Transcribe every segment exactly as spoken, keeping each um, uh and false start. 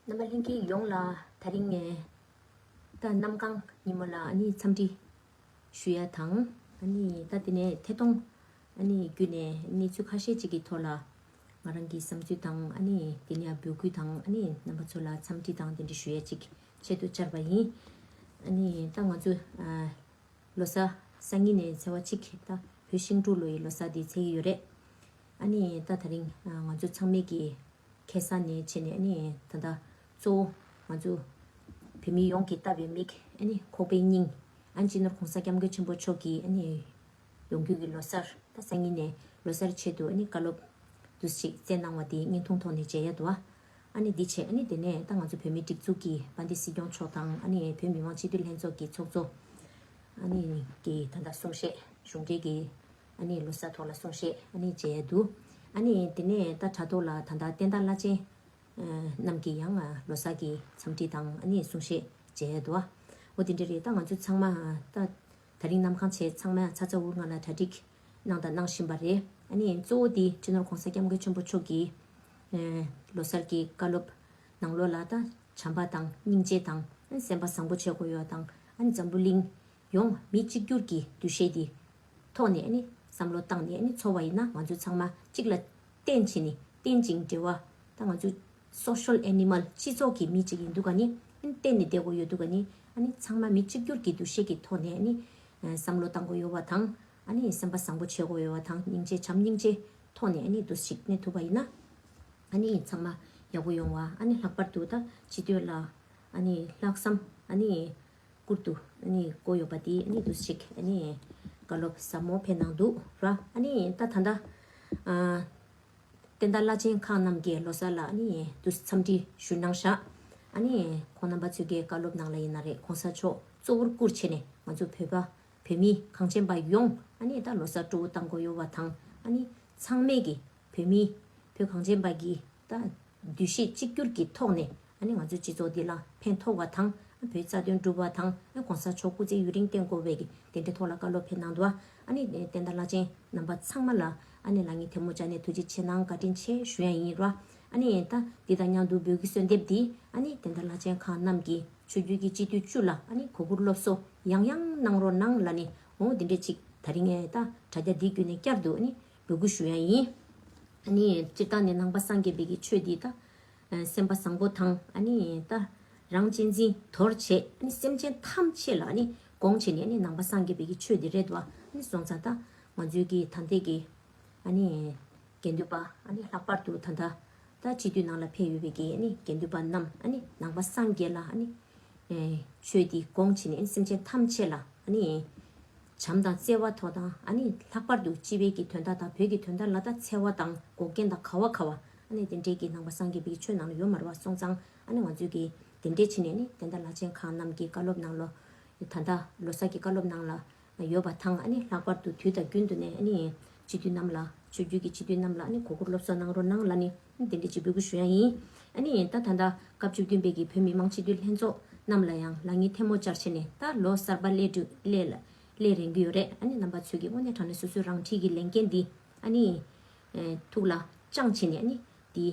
རྣམ་པ་ལྷན་རྒྱས་ཡོངས་ལ་དེ་རིང་ངས་ད་གནམ་གང་ཉིན་མོ་ལ་ཨ་ནི་འཚམས་འདྲི་ཞུ་ཡ་དང་། ཨ་ནི་ད་དེ་ནས་ཐད་གཏོང་ཨ་ནི་བརྒྱུད་ནས་གནས་ཚུལ་ཁ་ཤས་ཅིག་གི་ཐོག་ལ་ང་རང་གི་བསམ་ཚུལ་དང་། ཨ་ནི་དེ་ནས་འབོད་སྐུལ་དང་། ཨ་ནི་རྣམ་པ་ཚོ་ལ་འཚམས་འདྲི་དང་དེ་འདྲ་ཞུ་ཡ་ཅིག་ཆེད་དུ་བཅར་བ་ཡིན། ཨ་ནི་ད་ང་ཚོ་ཨ་ལོ་གསར་སང་ཉིན་ནས་ཚེས་པ་གཅིག་ད་བོད་ཤིང་འབྲུག་ལོ་ཡི་ལོ་གསར་འདི་ཚེས་ཀྱི་ཡོད་རེད། ཨ་ནི་ད་དེ་རིང་ང་ཚོ་ཚང་མས་ཀྱི་ཁ་སང་ནས་བྱས་ནས། ཨ་ནི་ད་ལྟ་གཙོ་བོ་ང་ཚོ་བོད་མི་ཡོངས་ཀྱིས་བལྟ་བའི་མིག་ཨ་ནི་ཁོག་པའི་སྙིང་། ཨ་ནི་སྤྱི་ནོར་༸གོང་ས་༸སྐྱབས་མགོན་ཆེན་པོ་མཆོག་གི་ཨ་ནི་ཡོང་རྒྱུ་གི་ལོ་གསར། ད་སང་ཉིན་ནས་ལོ་གསར་ཆེད་དུ་ཨ་ནི་བཀའ་སློབ་འདུག་ཅིག་སྩལ་གནང་བ་དེ་བརྙན་ཐུང་ཐོག་ནས་མཇལ་ཡ་འདུག་ཨ་ནི་འདི་བྱས། ཨ་ནི་དེ་ནས་ད་ང་ཚོ་བོད་མིའི་སྒྲིག་འཛུགས་ཀྱི་དཔལ་ལྡན་སྲིད་སྐྱོང་མཆོག་དང་། ཨ་ནི་བོད་མི་མང་སྤྱི་འཐུས་ལྷན་ཚོགས་ཀྱི་ཚོགས་གཙོ། ཨ་ནི་གི་ད་ལྟ་གསུང་བཤད་གཞུང་འབྲེལ་གྱི་ཨ་ནི་ལོ་གསར་ཐོག་ལ་གསུང་བཤད་ཨ་ནི་མཇལ་ཡ་འདུག་ཨ་ནི་དེ་ནས་ད་དྲ་ཐོག་ལ་ད་ལྟ་བསྟན་བདག་བླ་ཆེན་རྣམས་ཀྱིས་ཡང་ལོ་གསར་གྱི་འཚམས་འདྲི་དང་ཨ་ནི་གསུང་བཤད་མཇལ་ཡ་འདུག་འོ་དེ་འདྲ་རེད། ད་ང་ཚོ་ཚང་མ་ད་དེ་རིང་གནམ་གང་བྱས་ཚང་མ་ཚ་ཚ་འུར་འུར་ངང་ལ་གྲ་སྒྲིག་གནང་དང་གནང་བཞིན་པ་རེད། ཨ་ནི་གཙོ་བོ་དེ་སྤྱི་ནོར་༸གོང་ས་༸སྐྱབས་མགོན་ཆེན་པོ་མཆོག་གིས་ལོ་གསར་གྱི་བཀའ་སློབ་ནང་ལོགས་ལ་ད་བྱམས་པ་དང་སྙིང་རྗེ་དང་། ཨ་ནི་སེམས་པ་བཟང་པོ་བྱེད་དགོས་ཡོད་དང་། ཨ་ནི་འཛམ་བུ་གླིང་ཡོངས་མི་གཅིག་གྱུར་གྱི་འདུ་ཤེས་དེ་ཐོག་ནས་ཨ་ནི་བསམ་བློ་བཏང་ནས། ཨ་ནི་འཚོ་བ་ཡིན་ན་ང་ཚོ་ཚང་མ་གཅིག་ལ་བརྟེན་བྱས་ནས། བརྟེན་ཅིང་འབྲེལ་བ། ད་ང་ཚོ་social animal སྤྱི་ཚོགས་ཀྱི་མི་གཅིག་ཡིན་དུས་ཀ་ནི། ཨ་ནི་བརྟེན་ནས་བསྡད་དགོས་ཡོད་དུས་ཀ་ནི། ཨ་ནི་ཚང་མ་མི་གཅིག་གྱུར་གྱི་འདུ་ཤེས་ཀྱི་ཐོག་ནས་ཨ་ནི་བསམ་བློ་བཏང་དགོས་ཡོད་པ་དང་། ཨ་ནི་སེམས་པ་བཟང་པོ་བྱེད་དགོས་ཡོད་པ་དང་། སྙིང་རྗེ་བྱམས་སྙིང་རྗེ་ཐོག་ནས་ཨ་ནི་འདུ་ཞིག་གནས་ཐུབ་པ་ཡིན་ན། ཨ་ནི་ཚང་མ་ཡག་པོ་ཡོང་བ། ཨ་ནི་ལྷག་པར་དུ་ད་སྤྱི་འཐུས་ལ་ཨ་ནི་ལྷག་བསམ་ཨ་ནི་བསྐུར་དུ་ཨ་ནི་བསྐོ་ཡོད་པ་དེ་ཨ་ནི་འདུ་ཞིག་ཨ་ནི་བཀའ་སློབ་ཟབ་མོ་ཕེབས་གནང་འདུག་ར། ཨ་ནི་ད་ད་ལྟ་ཨ་བསྟན་བདག་བླ་ཆེན་ཁག་རྣམས་ཀྱིས་ལོ་གསར་ལ་ཨ་ནི་འདུ་འཚམས་འདྲི་ཞུ་གནང་བཞག་ཨ་ནི་ཁོང་རྣམ་པ་ཚོས་ཀྱི་བཀའ་སློབ་ནང་ལ་ཡིན་ན་རེད། ༸གོང་ས་མཆོག་གཙོ་བོར་བཀུར་བྱས་ནས་ང་ཚོ་བོད་པ་བོད་མི་གངས་ཅན་པ་ཡོངས་ཨ་ནི་ད་ལོ་གསར་སྤྲོ་བོ་བཏང་དགོས་ཡོད་པ་དང་། ཨ་ནི་ཚང་མས་ཀྱི་བོད་མི་བོད་གངས་ཅན་པ་གི་ད་འདུ་ཤེས་གཅིག་གྱུར་གྱི་ཐོག་ནས་ཨ་ནི་ང་ཚོའི་སྤྱི་ཚོགས་འདི་ལ་ཕན་ཐོགས་པ་དང་། བོད་རྩ་དོན་སྒྲུབ་པ་དང་། ཨ་༸གོང་ས་མཆོག་སྐུ་ཚེ་ཡུན་རིང་བརྟན་དགོས་པའི་གི་དེ་འདྲའི་ཐོག་ལ་བཀའ་སློབ་ཕེབས་གནང་འདུག་ཨ་ནི་བསྟན་བདག་བླ་ཆེན་རྣམ་པ་ཚང་མ་ལ་ཨ་ནི་ལག་གཉིས་ཐལ་མོ་སྦྱར་ནས་ཐུགས་རྗེ་ཆེ་གནང་། བཀའ་དྲིན་ཆེ་ཞུ་ཡ་ཡིན་ར། ཨ་ནི་ད་འདི་དང་མཉམ་དུ་འབོད་སྐུལ་གསོལ་འདེབས་འདི་ཨ་ནི་བསྟན་བདག་བླ་ཆེན་ཁག་རྣམས་ཀྱིས་ཆོས་བརྒྱུད་ཀྱི་སྤྱི་འཐུས་བཅུ་ལ་ཨ་ནི་གོ་བཀུར་སློབ་གསོ་ཡང་ཡང་གནང་རོགས་གནང་ལབ་ནས། འོ་འདི་འདྲ་ཅིག་ད་རིང་ངས་ད་དྲ་རྒྱ་འདི་བརྒྱུད་ནས་བསྐྱར་དུ་ཨ་ནི་འབོད་སྐུལ་ཞུ་ཡ་ཡིན། ཨ་ནི་སྤྱིར་བཏང་ནས་ནང་པ་སངས་རྒྱས་པའི་གི་ཆོས་འདི་ད་ཨ་སེམས་པ་བཟང་པོ་དང་། ཨ་ནི་ད་རང་གཅེས་འཛིན་དོར་བྱས། ཨ་ནི་སེམས་ཅན་ཐམས་ཅད་ལ་ཨ་ནི་དགོངས་བྱས་ནས། ཨ་ནི་ནང་པ་སངས་རྒྱས་པའི་གི་ཆོས་འདི་རེད་བ། ཨ་ནི་སོང་ཙང་ད་ང་ཚོའི་གི་ད་ལྟའི་གི་ཨ་ནི་དགེ་འདུན་པ། ཨ་ནི་ལྷག་པར་དུ་ད་ལྟ་ད་སྤྱི་འཐུས་ནང་ལ་ཕེབས་ཡོད་པའི་གི་ཨ་ནི་དགེ་འདུན་པ་རྣམས་ཨ་ནི་ནང་པ་སངས་རྒྱས་ལ་ཨ་ནི་ཨེ་ཆོས་འདི་དགོངས་བྱས་ནས། ཨ་ནི་སེམས་ཅན་ཐམས་ཅད་ལ་ཨ་ནི་བྱམས་དང་བརྩེ་བ་ཐོག་དང་། ཨ་ནི་ལྷག་པར་དུ་སྤྱི་པའི་གི་དོན་དག་དང་བོད་ཀྱི་དོན་དག་ལ་ད་འཚེ་བ་དང་འགོག་རྐྱེན་དང་ག་བ་ག་བ་ཨ་ནི་དེ་འདྲའི་གི་ནང་པ་སངས་རྒྱས་པའི་གི་ཆོས་ནང་ལ་ཡོད་མ་རེད་བ། སོང་ཙང་ཨ་ནི་ང་ཚོས་གི་དེ་འདྲའི་བྱས་ནས་ཨ་ནི་བསྟན་བདག་བླ་ཆེན་ཁག་རྣམས་ཀྱི་བཀའ་སློབ་ནང་ལོ། ད་ལྟ་ལོ་གསར་གྱི་བཀའ་སློབ་ནང་ལ་ཡོད་པ་དང་། ཨ་ནི་ལྷག་པར་དུ་དུས་དང་རྒྱུན་དུ་ནས་ཨ་ནི་སྤྱི་འཐུས་རྣམས་ལ། ཆོས་བརྒྱུད་ཀྱི་སྤྱི་འཐུས་རྣམས་ལ་ཨ་ནི་གོ་བཀུར་སློབ་གསོ་གནང་རོགས་གནང་ལབ་ནས་དེ་འདྲ་ཅིག་འབོད་སྐུལ་ཞུ་ཡ་ཡིན། ཨ་ནི་ད་ད་ལྟ་སྐབས་བཅུ་བདུན་པའི་གི་བོད་མི་མང་སྤྱི་འཐུས་ལྷན་ཚོགས་རྣམས་ལ་ཡང་ལག་གཉིས་ཐལ་མོ་སྦྱར་བྱས་ནས། ད་ལོ་གསར་པ་སླེབས་འགྲོ་སླེབས་ལ་སླེབས་རན་གྱི་ཡོད་རེད། ཨ་ནི་རྣམ་པ་ཚོས་ཀྱི་དངོས་གནས་དྲང་གནས་སོ་སོའི་རང་འཁྲིས་ཀྱི་ལས་འགན་འདི་ཨ་ནི་ཐུགས་ལ་བཅངས་བྱས་ནས། ཨ་ནི་འདི་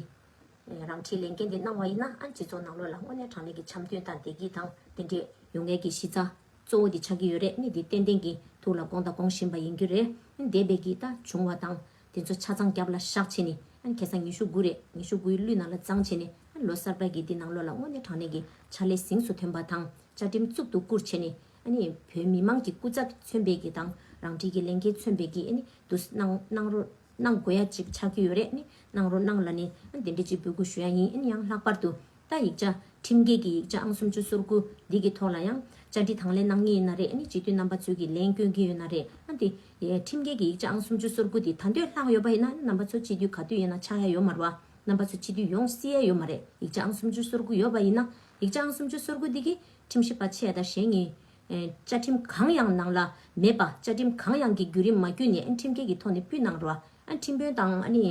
རང་འཁྲིའི་ལས་འགན་འདི་གནང་བ་ཡིན་ན། ཨ་ནི་སྤྱི་ཚོགས་ནང་ལོགས་ལ་དངོས་གནས་དྲང་གནས་ཀྱི་འཆམ་མཐུན་དང་བདེ་སྐྱིད་དང་དེ་འདྲས་ཡོང་ཡས་ཀྱི་གཞི་རྩ་གཙོ་བོ་འདི་ཆགས་ཀྱི་ཡོད་རེད། ཨ་ནི་འདི་ཏན་ཏན་གྱི་ཐུགས་ལ་དགོངས་དང་དགོངས་བཞིན་པ་ཡིན་རྒྱུ་རེད། ཨ་ནི་འདས་པའི་གི་ད་བྱུང་བ་དང་དེ་ཚོ་ཆ་ཚང་རྒྱབ་ལ་བཞག་བྱས་ནས། ཨ་ནི་ཁ་སང་ཉི་ཤུ་དགུ་རེད། ཉི་ཤུ་དགུའི་གླུད་ནང་ལ་བརྫངས་བྱས་ནས། ཨ་ནི་ལོ་གསར་པ་གི་འདི་ནང་ལོགས་ལ་དངོས་གནས་དྲང་གནས་ཀྱི་ཕྱག་ལས་གཟེངས་སུ་ཐོན་པ་དང་། བཅའ་ཁྲིམས་གཙུག་ཏུ་བཀུར་བྱས་ནས། ཨ་ནི་བོད་མི་མང་གི་སྐུ་ཚབ་མཚོན་པའི་གི་དང་རང་འཁྲིས་ཀྱི་ལས་འགན་མཚོན་པའི་གི་ཨ་ནི་འདུ་གནང་གནང་རོགས་གནང་དགོས་ཡ་ཅིག་ཆགས་ཀྱི་ཡོད་རེད། ཨ་ནི་གནང་རོགས་གནང་ལབ་ནས། ཨ་ནི་དེ་འདྲ་ཅིག་འབོད་སྐུལ་ཞུ་ཡ་ཡིན། ཨ་ནི་ཡང་ལྷག་པར་དུ་ད་ཡིག་ཆ་ཁྲིམས་འགལ་གྱི་ཡིག་ཆ་ཨང་སུམ་ཅུ་སོ་དགུ་འདི་གི་ཐོག་ལ་ཡང་བཅར་འདྲི་དང་ལེན་གནང་མཁན་ཡིན་ན་རེད། ཨ་ནི་སྤྱི་འཐུས་རྣམ་པ་ཚོས་ཀྱི་ལན་སྐྱོན་གྱི་ཡོད་ན་རེད། ཨ་ནི་དེ་ཁྲིམས་འགལ་གྱི་ཡིག་ཆ་ཨང་སུམ་ཅུ་སོ་དགུ་འདི་ད་འདོད་ལྷག་ཡོད་པ་ཡིན་ན། ཨ་ནི་རྣམ་པ་ཚོ་སྤྱི་འཐུས་ག་དུས་ཡིན་ན་ཆགས་ཡ་ཡོད་མ་རེད་བ། རྣམ་པ་ཚོ་སྤྱི་འཐུས་ཡོང་སྲིད་ཡ་ཡོད་མ་རེད། ཡིག་ཆ་ཨང་སུམ་ཅུ་སོ་དགུ་ཡོད་པ་ཡིན་ན། ཡིག་ཆ་ཨང་སུམ་ཅུ་སོ་དགུ་འདི་གི་ཁྲིམས་ཞིབ་པ་ཆེ་དང་གཞན་གཉིས། ཨེ་བཅའ་ཁྲིམས་གང་ཡང་ནང་ལ་མེད་པ། བཅའ་ཁྲིམས་གང་ཡང་གི་བརྒྱུད་རིམ་མ་བརྒྱུད་ནས། ཨ་ཁྲིམས་འགལ་གྱི་ཐོག་ནས་ཕུལ་གནང་རོགས། ཨ་ཁྲིམས་དཔོན་དང་། ཨ་ནི་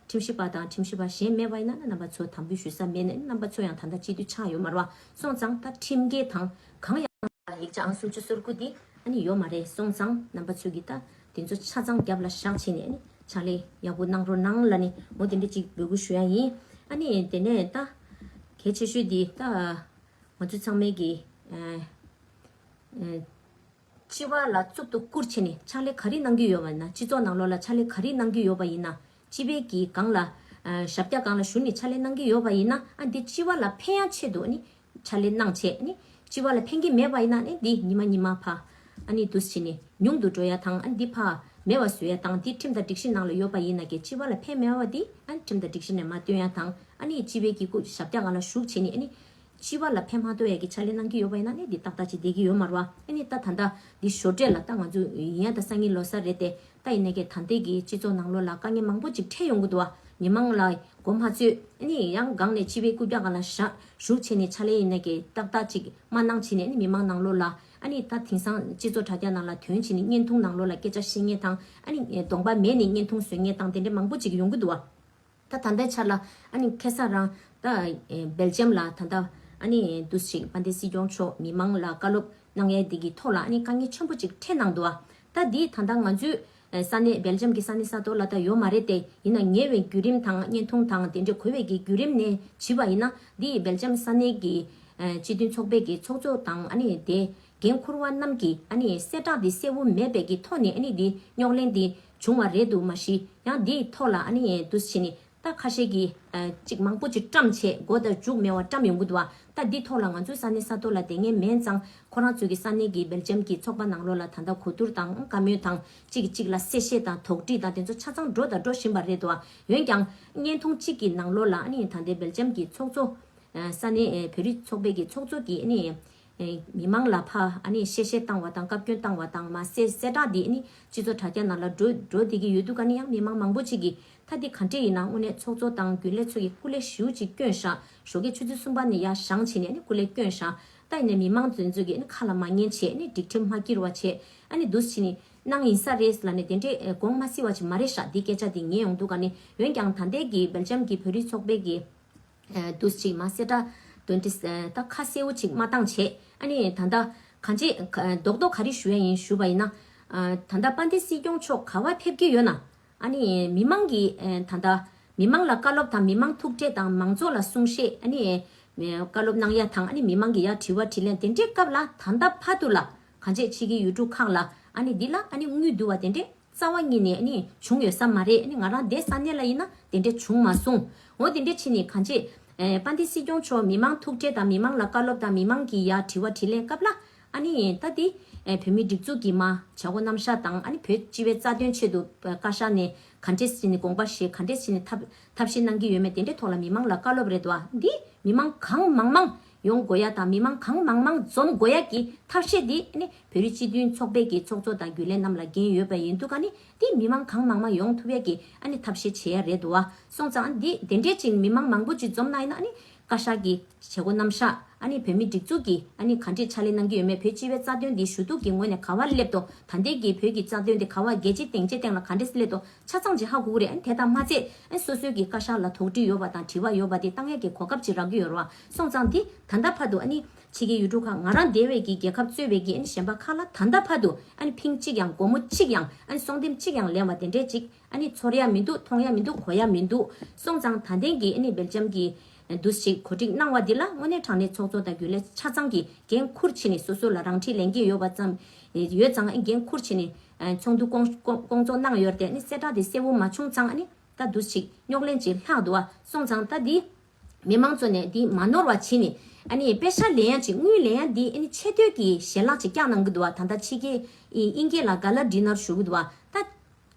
ཁྲིམས་ཞིབ་པ་དང་ཁྲིམས་ཞིབ་པ་གཞན་མེད་པ་ཡིན་ན། ཨ་རྣམ་པ་ཚོ་དམ་འབུལ་ཞུ་ས་མེད་ན། ཨ་རྣམ་པ་ཚོ་ཡང་ད་ལྟ་སྤྱི་འཐུས་ཆགས་ཡོད་མ་རེད་བ། སོང་ཙང་ད་ཁྲིམས་འགལ་དང་གང་ཡང་ཡིག་ཆ་ཨང་སུམ་ཅུ་སོ་དགུ་འདི་ཨ་ནི་ཡོད་མ་རེད། སོང་ཙང་རྣམ་པ་ཚོས་ཀྱི་ད་དེ་ཚོ་ཆ་ཚང་རྒྱབ་ལ་བཞག་བྱས་ནས། ཨ་ནི་ཕྱག་ལས་ཡག་པོ་གནང་རོགས་གནང་ལབ་ནས། འོ་དེ་འདྲ་ཅིག་འབོད་སྐུལ་ཞུ་ཡ་ཡིན། ཨ་ནི་དེ་ནས་ད་གལ་ གལ་ཆེ་ཤོས་འདི་ད་ང་ཚོ་ཚང་མས་ཀྱི་ཨ་ཨ་སྤྱི་བ་ལ་གཙུག་ཏུ་བཀུར་བྱས་ནས་ཕྱག་ལས་ག་རེ་གནང་གི་ཡོད་པ་ཡིན་ན། སྤྱི་ཚོགས་ནང་ལོགས་ལ་ཕྱག་ལས་ག་རེ་གནང་གི་ཡོད་པ་ཡིན་ན། སྤྱི་པའི་གི་སྒང་ལ་ཨ་ཞབས་བཀྱག་སྒང་ལ་ཞུགས་ནས་ཕྱག་ལས་གནང་གི་ཡོད་པ་ཡིན་ན། ཨ་འདི་སྤྱི་བ་ལ་ཕན་ཡག་ཆེད་དུ་ནི་ཕྱག་ལས་གནང་བྱས་ནི། སྤྱི་བ་ལ་ཕན་གྱི་མེད་པ་ཡིན་ན་ནི་འདི་ཉི་མ་ཉི་མ་ཕ་ཨ་ནི་འདུས་བྱས་ནས་ཉུང་དུ་འགྲོ་ཡ་དང་། ཨ་འདི་ཕ་མེད་པ་བཟོ་ཡ་དང་། འདི་ཁྲིམས་དང་སྒྲིག་གཞི་ནང་ལ་ཡོད་པ་ཡིན་ན་ཀྱི་སྤྱི་བ་ལ་ཕན་མེད་པ་འདི་ཨ་ནི་ཁྲིམས་དང་སྒྲིག་གཞི་ནས་མ་བཏོན་ཡ་དང་། ཨ་ནི་སྤྱི་བའི་གི་སྐུ་ཞབས་བཀྱག་སྒང་ལ་ཞུགས་བྱས་ནས། ཨ་ནི་སྤྱི་བ་ལ་ཕན་མ་ཐོགས་ཡ་གི་ཕྱག་ལས་གནང་གི་ཡོད་པ་ཡིན་ན་ནི་འདི་ཏག་ཏག་ཅིག་བསྡད་ཀྱི་ཡོད་མ་རེད་བ། ཨ་ནི་ད་ད་ལྟ་འདི་ཞོར་འབྲེལ་ལ་ད་ང་ཚོ་ཡིན་ཡ་ད་སང་ཉིན་ལོ་གསར་རེད་དེ། ད་ཡིན་ནའི་ཀྱི་ད་ལྟའི་གི་སྤྱི་ཚོགས་ནང་ལོགས་ལ་དཀའ་ངལ་མང་པོ་ཅིག་འཕྲད་ཡོང་གི་འདུག་བ། མི་མང་ལ་མགོ་མ་ཚོས། ཨ་ནི་ཡང་སྒང་ནས་སྤྱི་བའི་སྐུ་ཕྱྭ་སྒང་ལ་བཞག་ཞུགས་བྱས་ནས་ཕྱག་ལས་ཡིན་ནའི་ཀྱི་ཏག་ཏག་ཅིག་མ་གནང་བྱས་ནས། ཨ་ནི་མི་མང་ནང་ལོགས་ལ་ཨ་ནི་ད་དེང་སང་སྤྱི་ཚོགས་དྲ་རྒྱ་ནང་ལ་ཐོན་བྱས་ནས་བརྙན་ཐུང་ནང་ལོགས་ལ་སྐད་ཆ་བཤད་མཁན་དང་། ཨ་ནི་གདོང་པ་མེད་ནས་བརྙན་ཐུང་བཟོ་མཁན་དང་དེ་འདྲ་མང་པོ་ཅིག་ཡོང་གི་འདུག་བ། ད་ད་ལྟའི་ཆ་ལ་ཨ་ནི་ཁ་སང་རང་ད་ཨེ་སྦེལ་ཇམ་ལ་ད་ལྟ་ཨ་ནི་འདུས་ཅིག་དཔལ་ལྡན་སྲིད་སྐྱོང་མཆོག་མི་མང་ལ་བཀའ་སློབ་གནང་ཡས་འདི་གི་ཐོག་ལ་ཨ་ནི་དཀའ་ངལ་ཆེན་པོ་ཅིག་འཕྲད་གནང་འདུག་བ། ད་འདི་ད་ལྟ་ང་ཚོའི་ཨེ་ས་གནས་སྦེལ་ཇམ་གྱི་ས་གནས་ས་ཐོག་ལ་ད་ཡོད་མ་རེད་དེ། ཡིན་ན་ཉེ་བའི་བརྒྱུད་རིམ་དང་བརྙན་ཐུང་དང་དེ་འདྲ་གོ་བའི་གི་བརྒྱུད་རིམ་ནས་བྱས་པ་ཡིན་ན། འདི་སྦེལ་ཇམ་ས་གནས་ཀྱི་ཨེ་སྤྱི་མཐུན་ཚོགས་པའི་གི་ཚོགས་གཙོ་དང་། ཨ་ནི་དེ་འགན་འཁུར་བ་རྣམས་ཀྱིས་ཨ་ནི་གསལ་བསྒྲགས་འདི་གསལ་བོ་མེད་པའི་གི་ཐོག་ནས་ཨ་ནི་འདི་རྙོག་གླེང་འདི་བྱུང་བ་རེད་འདུག་མ་གཞི་ཡང་འདིའི་ཐོག་ལ་ཨ་ནི་འདུས་བྱས་ནས་ད་ཁ་ཤས་ཀྱིས་ཨ་གཅིག་མང་པོ་ཅིག་བཀྲམ་བྱས། མགོ་དང་མཇུག་མེད་པ་བཀྲམ་ཡོང་གི་འདུག་བ། ད་འདིའི་ཐོག་ལ་ང་ཚོའི་ས་གནས་ས་ཐོག་ལ་བསྡད་མཁན་མིན་ཙང་། ཁོ་རང་ཚོའི་གི་ས་གནས་ཀྱི་སྦེལ་ཇམ་གྱི་ཚོགས་པ་ནང་ལོགས་ལ་ད་ལྟ་གོ་བསྡུར་དང་བཀའ་མོལ་དང་གཅིག་གིས་གཅིག་ལ་གསལ་བཤད་དང་དོགས་འདྲི་དང་དེ་ཚོ་ཆ་ཚང་འགྲོ་དང་འགྲོ་བཞིན་པ་རེད་འདུག་བ། འོན་ཀྱང་བརྙན་ཐུང་གཅིག་གི་ནང་ལོགས་ལ་ཨ་ནི་ད་ལྟའི་སྦེལ་ཇམ་གྱི་ཚོགས་གཙོ་ཨ་ས་གནས་ཨེ་བོད་རིགས་ཚོགས་པའི་གི་ཚོགས་གཙོ་གིས་ཨ་ནི་ཨེ་མི་མང་ལ་ཕར་ཨ་ནི་གསལ་བཤད་བཏང་བ་དང་བཀའ་བཀྱོན་བཏང་བ་དང་། མ་གསལ་གསལ་བསྒྲགས་འདི་ཨ་ནི་སྤྱི་ཚོགས་དྲ་རྒྱ་ནང་ལ་འགྲོ་འགྲོ་བསྡད་ཀྱི་ཡོད་དུས་ཀ་ནི། ཡང་མི་མང་མང་པོ་ཅིག་གིས་ད་འདི་ག་འདྲས་ཡིན་ན། དངོས་གནས་ཚོགས་གཙོ་དང་རྒྱུན་ལས་ཚོ་གིས་སྐུ་ལས་ཞེ་པོ་ཅིག་བསྐྱོན་ཤག་ཞོགས་ཀས་ཆུ་ཚོད་གསུམ་པ་ནས་ཡར་བཞེངས་བྱས་ནས་ཨ་ནི་སྐུ་ལས་བསྐྱོན་ཤག་ད་ཡིན་ནའི་མི་མང་དེ་ཚོ་གིས་ཨ་ནི་ཁ་ལ་མ་ཉན་བྱས། ཨ་ནི་སྒྲིག་ཁྲིམས་མ་བསྐྱུར་བ་བྱས། ཨ་ནི་འདུས་བྱས་ནས་གནང་ཡིན་ས་རེད་ལབ་ནས་དེ་འདྲས་དགོངས་མ་སྲིད་པ་ཅིག་མ་རེད་ཤག་འདི་སྐད་ཆ་འདི་ཉན་ཡོང་དུས་ཀ་ནི། འོན་ཀྱང་ད་ལྟའི་གི་སྦེལ་ཇམ་གྱི་བོད་རིགས་ཚོགས་པའི་གི་ཨ་འདུས་ཅིག་མ་གསལ་བསྒྲགས་དོན་འདི་ཨ་ད་ཁ་གསལ་བོ་ཅིག་མ་བཏང་བྱས། ཨ་ནི་ད་ལྟ་གང་ཅི་ཨ་རྡོག་རྡོག་ག་རེ་ཞུ་ཡ་ཡིན་ཞུས་པ་ཡིན་ན། ཨ་ད་ལྟ་དཔལ་ལྡན་སྲིད་སྐྱོང་མཆོག་ག་པར་ཕེབས་ཀྱི་ཡོད་ན། ཨ་ནི་མི་མང་གིས་ཨ་ད་ལྟ་མི་མང་ལ་བཀའ་སློབ་དང་མི་མང་ཐུག་འཕྲད་དང་མང་ཚོགས་ལ་གསུང་བཤད། ཨ་ནི་བཀའ་སློབ་གནང་ཡ་དང་། ཨ་ནི་མི་མང་གི་ཡ་དྲི་བ་དྲིས་ལན་དེ་འདྲའི་སྐབས་ལ་ད་ལྟ་བར་དུ་ལ་གང་ཅི་ཕྱི་རྒྱལ་ཡུལ་གྲུ་ཁག་ལ་ཨ་ནི་འདི་ལ་ཨ་ནི་དངུལ་བསྡུ་བ་དེ་འདྲས་རྩ་བ་ཉིད་ནས་ཨ་ནི་བྱུང་ཡོད་ས་མ་རེད། ཨ་ནི་ང་རང་བསྡད་ས་གནས་ལ་ཡིན་ན་དེ་འདྲས་བྱུང་མ་སོང་། འོ་དེ་འདྲས་བྱས་ནས་གང་ཅི་ཨེ་དཔལ་ལྡན་སྲིད་སྐྱོང་མཆོག་མི་མང་ཐུག་འཕྲད་དང་མི་མང་ལ་བཀའ་སློབ་དང་མི་མང་གི་ཡ་དྲི་བ་དྲིས་ལན་སྐབས་ལ། ཨ་ནི་ད་དེ་ཨེ་བོད་མིའི་སྒྲིག་འཛུགས་ཀྱི་མ་བྱ་སྒོ་རྣམ་གཞག་དང་། ཨ་ནི་བོད་སྤྱི་པའི་རྩ་དོན་ཆེད་དུ་བཀའ་ཤག་ནས་ག་འདྲས་བྱས་ནས་དགོངས་པ་བཞེས། ག་འདྲས་བྱས་ནས་ཐབས་ཐབས་ཤེས་གནང་གི་ཡོད་མེད་དེ་འདྲའི་ཐོག་ལ་མི་མང་ལ་བཀའ་སློབ་རེད་དོ། འདི་མི་མང་གང་མང་མང་ཡོང་དགོས་ཡ་དང་། མི་མང་གང་མང་མང་འཛོམས་དགོས་ཡ་གི་ཐབས་ཤེས་འདི་ཨ་ནི་བོད་རིགས་སྤྱི་མཐུན་ཚོགས་པའི་གི་ཚོགས་གཙོ་དང་རྒྱུན་ལས་རྣམས་ལ་འགན་ཡོད་པ་ཡིན་དུས་ཀ་ནི། འདི་མི་མང་གང་མང་མང་ཡོང་ཐུབ་ཡ་གི་ཨ་ནི་ཐབས་ཤེས་བྱེད་ཡ་རེད་དོ། སོང་ཙང་འདི་དེ་འདྲས་ཅིག་མི་མང་མང་པོ་ཅིག་འཛོམས་གནང་ཡིན་ན། ཨ་ནི་བཀའ་ཤག་གི་བྱེད་སྒོ་རྣམ་གཞག་ཨ་ནི་བོད་མིའི་སྒྲིག་འཛུགས་ཀྱིས་ཨ་ནི་ག་འདྲས་ཕྱག་ལས་གནང་གི་ཡོད་མེད། བོད་སྤྱི་པའི་རྩ་དོན་འདི་ཞུ་གཏུག་གི་ངོས་ནས་ག་པར་སླེབས་དོ། ད་ལྟའི་གི་བོད་ཀྱི་རྩ་དོན་འདི་ག་པར་རྒྱལ་སྤྱིའི་སྡིངས་ཆའི་སྟེང་ལ་ག་འདྲས་སླེབས་དོ། ཆ་ཚང་ཅིག་ཧ་གོ་གི་རེད། ཨ་ནི་དེ་དང་མ་ཚད་ཨ་ནི་སོ་སོའི་གི་བཀའ་ཤག་ལ་དོགས་འདྲི་ཡོད་པ་དང་དྲི་བ་ཡོད་པ་དེ་བཏང་ཡས་ཀྱི་གོ་སྐབས་ཅིག་རག་གི་ཡོད་རེད་བ། སོང་ཙང་འདི་ད་ལྟ་བར་དུ་ཨ་ནི་ཕྱི་རྒྱལ་ཡུལ་གྲུ་ཁག་ང་རང་བསྡད་པའི་གི་རྒྱལ་ཁབ་གཙོས་པའི་གི་ཨ་ནི་གཞན་པ་ཁག་ལ་ད་ལྟ་བར་དུ་ཨ་ནི་ཕིང་གཅིག་ཡང་སྒོར་མོ་གཅིག་ཡང་ཨ་ནི་གསོག་འདེབས་གཅིག་ཡང་ལེན་པ་དེ་འདྲས་ཅིག་ཨ་ནི་ཚོར་ཡ་མི་འདུག་མཐོང་ཡ་མི་འདུག་གོ་ཡ་མི་འདུག་སོང་ཙང་ད་ཐེངས་ཀྱི་ཨ་ནི་སྦེལ་ཇམ་གྱི་འདུས་ཅིག་གོ་སྒྲིག་གནང་བ་འདི་ལ་དངོས་གནས་དྲང་གནས་ཚོགས་གཙོ་དང་རྒྱུན་ལས་ཆ་ཚང་གིས་འགན་འཁུར་བྱས་ནས་སོ་སོ་ལ་རང་འཁྲི་ལེན་གྱི་ཡོད་པ་ཙམ་ཡོད་ཙང་། ཨ་འགན་འཁུར་བྱས་ནས་ཚོགས་འདུ་སྐོང་སྐོང་སྐོང་ཚོགས་གནང་ཡོད་རེད་དེ། ཨ་ནི་གསལ་བསྒྲགས་དེ་གསལ་བོ་མ་བྱུང་ཙང་། ཨ་ནི་ད་འདུས་ཅིག་རྙོག་གླེང་ཅིག་ལྷག་འདུག་བ། སོང་ཙང་ད་འདི་མི་མང་ཚོ་ནས་འདི་མ་ནོར་བ་བྱས་ནས། ཨ་ནི་པེ་ཤ་ལེན་ཡ་ཅིག་དངུལ་ལེན་ཡ་འདི་ཨ་ནི་ཆེ་བསྟོད་ཀྱི་ཞལ་ལག་ཅིག་བཀྱག་གནང་གི་འདུག་བ། ད་ལྟ་ཕྱི་རྒྱལ་ཨི་དབྱིན་སྐད་ལ་ག་ལ་ཌི་ནར་ཞུ་གི་འདུག་བ། ད་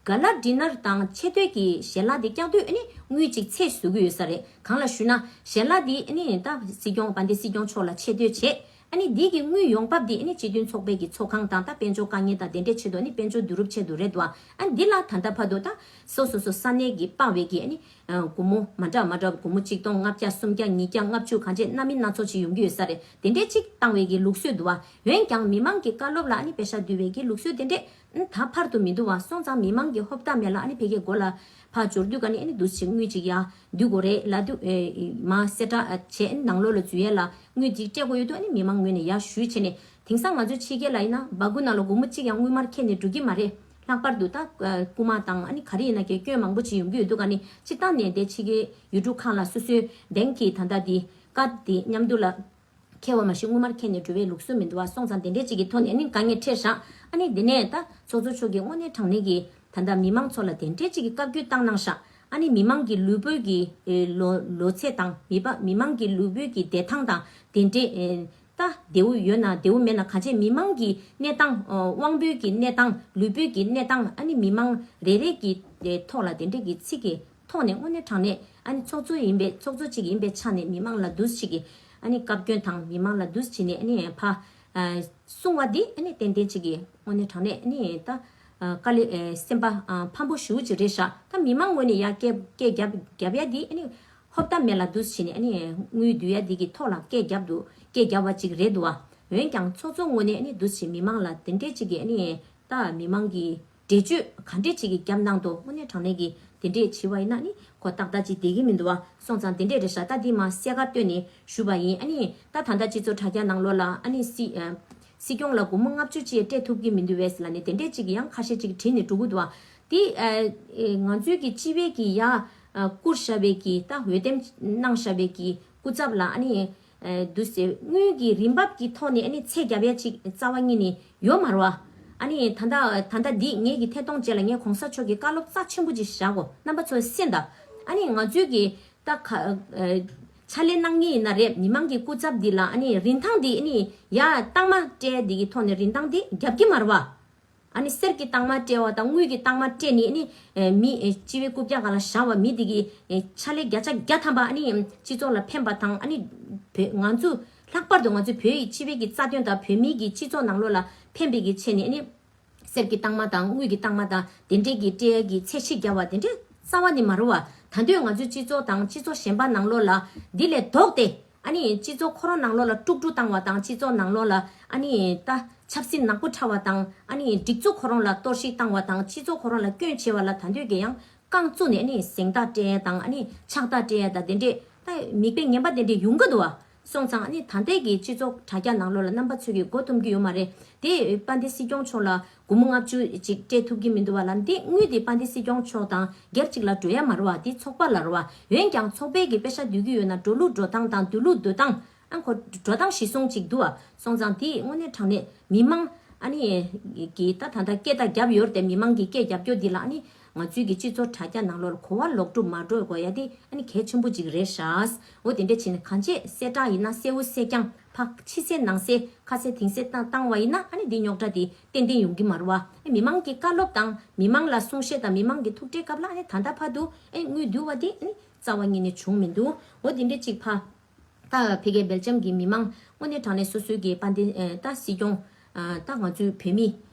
ག་ལ་ཌི་ནར་དང་ཆེ་བསྟོད་ཀྱི་ཞལ་ལག་འདི་བཀྱག་དུས་ཨ་ནི་དངུལ་ཅིག་ཚད་བཟོ་གི་ཡོད་ས་རེད། གང་ལ་ཞུ་ན་ཞལ་ལག་འདི་ཨ་ནི་ད་སྲིད་སྐྱོང་དཔལ་ལྡན་སྲིད་སྐྱོང་མཆོག་ལ་ཆེ་བསྟོད་བྱས། ཨ་ནི་འདི་གི་དངུལ་ཡོང་འབབ་འདི་ཨ་ནི་སྤྱི་མཐུན་ཚོགས་པའི་གི་ཚོགས་ཁང་དང་། ད་དཔལ་འབྱོར་དཀའ་ངལ་དང་དེ་འདྲས་ཆེད་དུ་ཨ་ནི་དཔལ་འབྱོར་བསྡུ་རུབ་ཆེད་དུ་རེད་དོ། ཨ་ནི་འདི་ལ་ད་ལྟ་བར་དུ་ད་སོ་སོ་སོ་ས་གནས་ཀྱི་སྤར་བའི་གི་ཨ་ནི་ཨ་སྒོར་མོ་མ་འདྲ་མ་འདྲ་སྒོར་མོ་གཅིག་སྟོང་ལྔ་བརྒྱ་སུམ་བརྒྱ་ཉིས་བརྒྱ་ལྔ་བཅུ་གང་ཅི་སྣ་མིན་སྣ་ཚོགས་ཅིག་ཡོང་གི་ཡོད་ས་རེད། དེ་འདྲས་ཅིག་བཏང་བའི་གི་ལུགས་སྲོལ་འདུག་བ། འོན་ཀྱང་མི་མང་གི་བཀའ་སློབ་ལ་ཨ་ནི་པེ་ཤ་བསྡུ་བའི་གི་ལུགས་སྲོལ་དེ་འདྲས་ཨ་ནི་ད་བར་དུ་མི་འདུག་བ། སོང་ཙང་མི་མང་གི་ཧོབ་ལྟ་མེད་ལ་ཨ་ནི་ཕ་གིའི་སྒོ་ལ་ཕར་འབྱོར་དུས་ཀ་ནི་ཨ་ནི་འདུས་ཅིག་དངུལ་ཅིག་ཡར་བསྡུ་དགོས་རེད་ལབ་དུས། ཨེ་མར་གསལ་བསྒྲགས་བྱས་ནང་ལོགས་ལ་འཛུལ་ཡས་ལ་དངུལ་ཅིག་སྤྲད་དགོས་ཡོད་དུས། ཨ་ནི་མི་མང་ངོས་ནས་ཡར་ཞུས་བྱས་ནས། དེང་སང་ང་ཚོའི་ཕྱི་རྒྱལ་ལ་ཡིན་ན་སྦ་ཁུག་ནང་ལ་སྒོར་མོ་གཅིག་ཡང་དངུལ་སྨར་ཁྱེར་ནས་འགྲོ་གི་མ་རེད། ལྷག་པར་དུ་ད་ཨ་རྐུན་མ་དང་ཨ་ནི་ག་རེ་ཡིན་ན་ཀྱི་སྐྱོན་མང་པོ་ཅིག་ཡོང་གི་ཡོད་དུས་ཀ་ནི། སྤྱིར་བཏང་ནས་དེ་ཕྱི་རྒྱལ་ཡུལ་གྲུ་ཁག་ལ་སོ་སོའི་བེང་གི་ད་ལྟ་དེ་ ད་དེ་མཉམ་དུ་ལ་འཁེལ་བ་མ་གཞི་དངུལ་སྨར་འཁེལ་ནས་འགྲོ་བའི་ལུགས་སྲོལ་མི་འདུག་བ། སོང་ཙང་དེ་འདྲས་ཅིག་གི་ཐོག་ནས་ཨ་ནི་དཀའ་ངལ་འཕྲད་བཞག་ཨ་ནི་དེ་ནས་ད་ཚོགས་གཙོ་མཆོག་གིས་དངོས་གནས་དྲང་གནས་ཀྱི་ད་ལྟ་མི་མང་ཚོ་ལ་དེ་འདྲས་ཅིག་གི་བཀའ་བཀྱོན་བཏང་གནང་བཞག་ཨ་ནི་མི་མང་གི་ལུས་པོའི་གི་ཨེ་ལོ་ལོ་ཚད་དང་མི་པ་མི་མང་གི་ལུས་པོའི་གི་བདེ་ཐང་དང་དེ་འདྲས་ཨེ་ད་བདེ་བོ་ཡོད་ན་བདེ་བོ་མེད་ན་གང་བྱས་མི་མང་གི་གནས་སྟངས་ཨོ་དབང་པོའི་གི་གནས་སྟངས་ལུས་པོའི་གི་གནས་སྟངས་ཨ་ནི་མི་མང་རེ་རེ་གི་ཨེ་ཐོག་ལ་དེ་འདྲས་ཀྱི་ཚིག་གི་ཐོག་ནས་དངོས་གནས་དྲང་གནས་ཨ་ནི་ཚོགས་གཙོ་ཡིན་པའི་ཚོགས་གཙོ་གཅིག་ཡིན་པའི་ཆ་ནས་མི་མང་ལ་འདུ་ཞིག་གི་ཨ་ནི་བཀའ་བཀྱོན་དང་མི་མང་ལ་འདུ་བྱས་ནས་ཨ་ནི་ཕ་ཨ་གསུང་བ་འདི་ཨ་ནི་ཏན་ཏན་ཅིག་གི་དངོས་གནས་དྲང་གནས་ཨ་ནི་ད་ཨ་དཀའ་ལས་ཨེ་སེམས་པ་ཨ་ཕམ་པོ་ཞེ་པོ་ཅིག་རེད་ཤག་ད་མི་མང་ངོས་ནས་ཡ་སྐད་སྐད་རྒྱབ་རྒྱབ་ཡ་འདི་ཨ་ནི་ཧོབ་ཏ་མེད་ལ་འདུ་བྱས་ནས་ཨ་ནི་དངུལ་བསྡུ་ཡ་འདི་གི་ཐོག་ལ་སྐད་རྒྱབ་འདུག་སྐད་རྒྱབ་པ་ཅིག་རེད་འདུག་བ། འོན་ཀྱང་ཚོགས་གཙོ་ངོས་ནས་ཨ་ནི་འདུ་བྱས་མི་མང་ལ་དེ་འདྲས་ཅིག་གི་ཨ་ནི་ད་མི་མང་གི་འགྲེལ་བརྗོད་ག་འདྲས་ཅིག་གི་རྒྱབ་གནང་འདུག་དངོས་གནས་དྲང་གནས་ཀྱི་དེ་འདྲས་བྱས་པ་ཡིན་ན་ནི་ཁོ་ཏག་ཏག་ཅིག་བསྡད་ཀྱི་མི་འདུག་བ། སོང་ཙང་དེ་འདྲས་རེད་ཤག་ད་འདི་མ་གསལ་ཁ་བཏོན་ནས་ཞུས་པ་ཡིན། ཨ་ནི་ད་ད་ལྟ་སྤྱི་ཚོགས་དྲ་རྒྱ་ནང་ལོགས་ལ་ཨ་ནི་སྲིད་ཨ་སྲིད་སྐྱོང་ལ་སྒོར་མོ་ལྔ་བཅུ་ཅིག་སྤྲད་ཐུབ་ཀྱི་མི་འདུག་བས་ལ་ནི་དེ་འདྲས་ཅིག་ཡང་ཁ་ཤས་ཅིག་བྲིས་ནས་འགྲོ་གི་འདུག་བ། འདི་ཨ་ཨེ་ང་ཚོའི་གི་སྤྱི་པའི་གི་ཡ་ཨ་བསྐུར་བཞག་པའི་གི་ད་འོས་འདེམས་གནང་བཞག་པའི་གི་སྐུ་ཚབ་ལ་ཨ་ནི་ཨེ་འདུག་སེ་དངུལ་གྱི་རིན་འབབ་ཀྱི་ཐོག་ནས་ཨ་ནི་ཚད་རྒྱབ་ཡ་ཅིག་རྩ་བ་ཉིད་ནས་ཡོད་མ་རེད་བ། ཨ་ནི་ད་ལྟ་ད་ལྟ་འདི་ངེད་ཀྱི་ཐད་གཏོང་བཅས་ལ་ངས་གོང་ས་མཆོག་གི་བཀའ་སློབ་རྩ་ཆེན་པོ་ཅིག་བཞག་གོ་རྣམ་པ་ཚོས་གསན་དང་། ཨ་ནི་ང་ཚོའི་གི་ད་ག་ཨེ་ཕྱག་ལས་གནང་མཁན་ཡིན་ན་རེད། མི་མང་གི་སྐུ་ཚབ་འདི་ལ་ཨ་ནི་རིན་ཐང་འདི་ཨ་ནི་ཡ་རྟགས་མ་སྤྲད་འདི་གི་ཐོག་ནས་རིན་ཐང་འདི་རྒྱབ་ཀྱི་མ་རེད་བ། ཨ་ནི་གསེར་གྱི་རྟགས་མ་སྤྲད་པ་དང་དངུལ་གྱི་རྟགས་མ་སྤྲད་ནས་ཨ་ནི་ཨེ་མི་ཨེ་སྤྱི་པའི་རྐུབ་བཀྱག་སྒང་ལ་བཞག་པ་མི་དེ་གི་ཨེ་ཕྱག་ལས་བརྒྱ་ཆ་བརྒྱ་ཐམ་པ་ཨ་ནི་སྤྱི་ཚོགས་ལ་ཕན་པ་དང་ཨ་ནི་བོད་ང་ཚོ་ལྷག་པར་དུ་ང་ཚོ་བོད་ཡིག་སྤྱི་པའི་གི་རྩ་དོན་དང་བོད་མིའི་གི་སྤྱི་ཚོགས་ནང་ལོགས་ལ་ཕན་པའི་གི་ཆེད་ནས་ཨ་ནི་གསེར་གྱི་རྟགས་མ་དང་དངུལ་གྱི་རྟགས་མ་དང་དེ་འདྲས་ཀྱི་སྤྲད་ཡ་གི་ཚད་གཞི་བརྒྱབ་པ་དེ་འདྲས་རྩ་བ་ནས་མ་རེད་བ། ད་དུང་ང་ཚོའི་སྤྱི་ཚོགས་དང་སྤྱི་ཚོགས་གཞན་པ་ནང་ལོགས་ལ་འདི་ལས་ལྡོག་སྟེ། ཨ་ནི་སྤྱི་ཚོགས་ཁོ་རང་ནང་ལོགས་ལ་དཀྲུག་དཀྲུག་བཏང་བ་དང་སྤྱི་ཚོགས་ནང་ལོགས་ལ་ཨ་ནི་ད་ཆབ་སྲིད་ནག་པོ་ཕྲ་བ་དང་ཨ་ནི་སྒྲིག་འཛུགས་ཁོ་རང་ལ་གཏོར་བཤིག་བཏང་བ་དང་སྤྱི་ཚོགས་ཁོ་རང་ལ་སྐྱོན་བྱས་པ་ལ་ད་དུང་གི་ཡང་རྐང་བཙུགས་ནས་ཨ་ནི་གཟེངས་རྟགས་སྤྲད་ཡ་དང་ཨ་ནི་ཕྱག་རྟགས་སྤྲད་ཡ་དང་དེ་འདྲས་ད་མིག་དཔེ་ངན་པ་དེ་འདྲས་ཡོང་གི་འདུག་བ། སོང་ཙང་ཨ་ནི་ད་ལྟའི་གི་སྤྱི་ཚོགས་དྲ་རྒྱ་ནང་ལོགས་ལ་རྣམ་པ་ཚོས་ཀྱི་མགོ་འཐོམ་གྱི་ཡོད་མ་རེད། དེ་དཔལ་ལྡན་སྲིད་སྐྱོང་མཆོག་ལ་སྒོར་མོ་ལྔ་བཅུ་ཅིག་སྤྲད་ཐུབ་ཀྱི་མི་འདུག་བ་ལ། འདི་དངུལ་དེ་དཔལ་ལྡན་སྲིད་སྐྱོང་མཆོག་དང་སྒེར་གཅིག་ལ་འགྲོ་ཡ་མ་རེད་བ། འདི་ཚོགས་པ་ལ་རེད་བ། འོན་ཀྱང་ཚོགས་པའི་གི་པེ་ཤ་བསྡུ་གི་ཡོད་ན་འགྲོ་ལུགས་འགྲོ་སྟངས་དང་འདུག་ལུགས་འདུག་སྟངས་ཨ་ཁོ་འགྲོ་སྟངས་གཞི་བཟུང་ཅིག་འདུག་བ། སོང་ཙང་འདི་དངོས་གནས་དྲང་གནས་མི་མང་ཨ་ནི་གི་ད་ད་ལྟ་སྐད་བརྡ་བརྒྱབ་ཡོད་རེད་དེ། མི་མང་གི་སྐད་རྒྱབ་སྐྱོར་འདི་ལ་ཨ་ནི་ང་ཚོའི་གི་སྤྱི་ཚོགས་དྲ་རྒྱ་ནང་ལོགས་ལ་གོ་བ་ལོག་སྒྲུབ་མ་འགྲོ་དགོས་ཡ་དེ་ཨ་ནི་གལ་ཆེན་པོ་ཅིག་རེད་ཤག་འོ་དེ་འདྲ་བྱས་ནས་གང་ཅི་གསལ་བསྒྲགས་ཡིན་ན་གསལ་བོ་གསལ་རྐྱང་ཕ་ཕྱི་གསལ་ནང་གསལ་ཁ་གསལ་དེང་གསལ་བཏང་བཏང་བ་ཡིན་ན་ཨ་ནི་འདི་རྙོག་དྲ་དེ་ཏན་ཏན་ཡོང་གི་མ་རེད་བ། ཨེ་མི་མང་གི་བཀའ་སློབ་དང་མི་མང་ལ་གསུང་བཤད་དང་མི་མང་གི་ཐུགས་ཁྲལ་སྐབས་ལ་ཨ་ནི་ད་ལྟ་བར་དུ་ཨེ་དངུལ་བསྡུ་བ་དེ་ཨ་ནི་རྩ་བ་ཉིད་ནས་བྱུང་མི་འདུག་འོ་དེ་འདྲ་ཅིག་ཕ་ད་ཕ་གིའི་སྦེལ་ཇམ་གྱི་མི་མང་དངོས་གནས་དྲང་གནས་སོ་སོའི་གི་དཔལ་ལྡན་ཨེ་ད་སྲིད་སྐྱོང་ཨ་ད་ང་ཚོའི་བོད་མི་